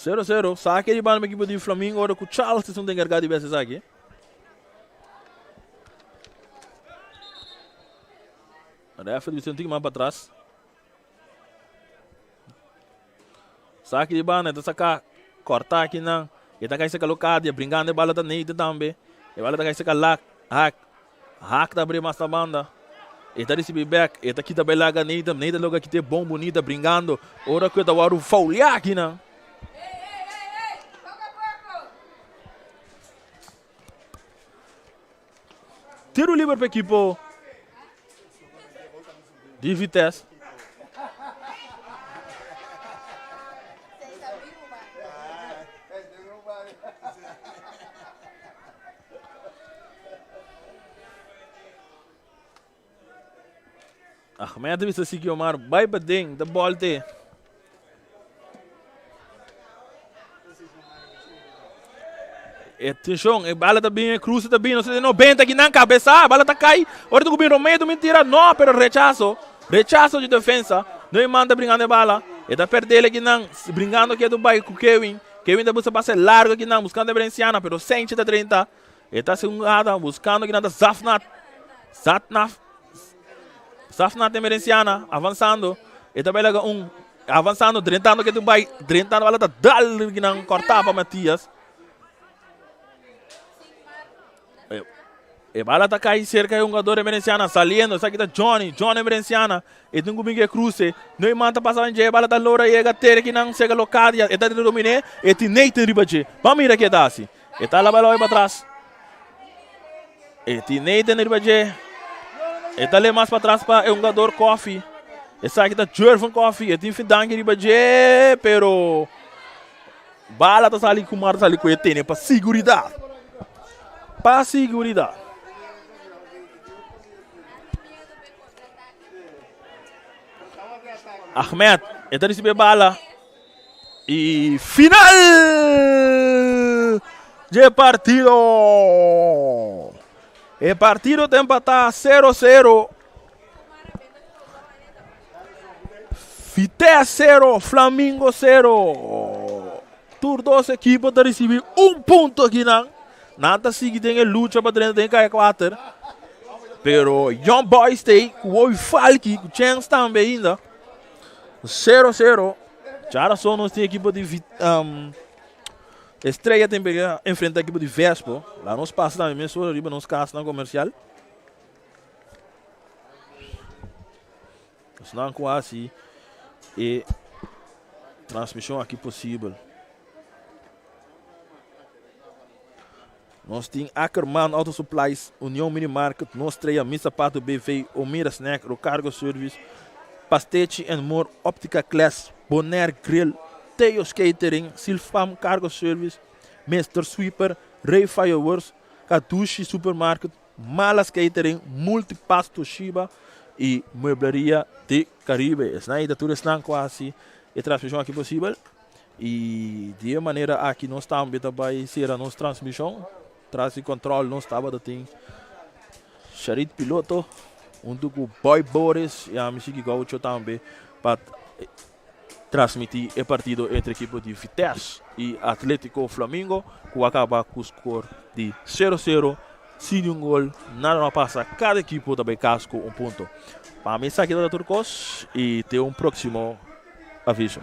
Speaker 2: Sero sero, sake di banda equipo di Flamingo ora ku Charles ta encargado di bes esaki. Referee bisa un tiki mas pa atras. Saki di banda, e ta saka korta akinan. E ta kai saka Locadia, brinkando e bala ta Nathan tambe. E bala ta kai saka Lak, Hak. Hak ta abri mas na banda. E ta risibi bek, e ta kita bai laga Nathan. Nathan logra kita e bon bunita brinkando. Ora ku e ta wòrdu fouliá akinan. Tiro liber pa ekipo di Vitesse. Ahmed bisa sigui Omar bai paden ta bolte. Atención, e bala ta bin, e cruce ta bin, no sé, 90 aquí nan cabeza, bala ta cai. Ora tu bin Romeo mentira, no, pero rechazo. Rechazo de defensa. No manda brincando e bala. E ta perdele aquí nan, brincando aquí do bai ku Kevin. Kevin ta busca pase largo aquí nan, buscando Emerenciana, pero Senche ta 30. E ta haci un gada buscando kinan ta Zafnat. Zatnaf. Zafnat Emerenciana avanzando. E ta bay laga un avanzando, drentando ke tu bay, drentando bala ta dal kinan corta pa Matias. E bala ta cai cerca e hungador Emerenciana saliendo. Esaki ta Johnny, Johnny Emerenciana. E tin cu bin ke cruce. No e man ta pasa dje, e bala ta logra yega tere kinan cerca Locadia. E ta domine, e tin Nathan riba dje. Ban mira ke ta haci. E ta laba loy patras. E tin Nathan riba dje. E ta le mas patras pa e hungador Koffie. Esaki ta Jervin Koffie. E tin Fidanki riba dje, pero bala ta sali ku mar sali ku e tene pa seguridad. Pa seguridad. Ahmed, e ta recibe bala. Y final dje partido. E partido ta empatá 0-0. Vitesse 0, Flamingo 0. Tur dos ekipo ta risibí un punto akinan. Nan ta sigui den e lucha pa drenta den kaya kuater. Pero Young Boys ta ei ku Wowi Falki ku chèns tambe ainda. 0-0. Djarason nos tin ekipo di Estrella tin pega enfrenta ekipo di Vespo. La nos pasa tambe mesora riba nos kasnan komersial. Esnan ku hasi e transmishon aki posibel. Nos tin Ackerman Auto Supplies, Union Mini Market, Nos Estrella, Mi Zapato BV, Omira Snack, Rocargo Service, Pastechi and More, Optica Class, Bonaire Grill, Theo's Catering, Silfam Cargo Service, Mister Sweeper, Ray Fireworks, Kadushi Supermarket, Malas Catering, Multipass Toshiba y Muebleria de Caribe. Esnan ei ta tur esnan cu a haci e transmision aki posibel. Y di e manera aki nos tambe ta bay cera nos transmision. Tras di control nos tabata tin Sharit Piloto hunto cu Boy Boris y ami Siki Gaucho tambe pa transmiti e partido entre ekipo di Vitesse y Atletico Flamingo cu a caba cu score di sero sero sin niun gol, nada no a pasa, cada ekipo ta bay cas cu un punto. Pa mi esaki ta tur cos y te un proximo aviso.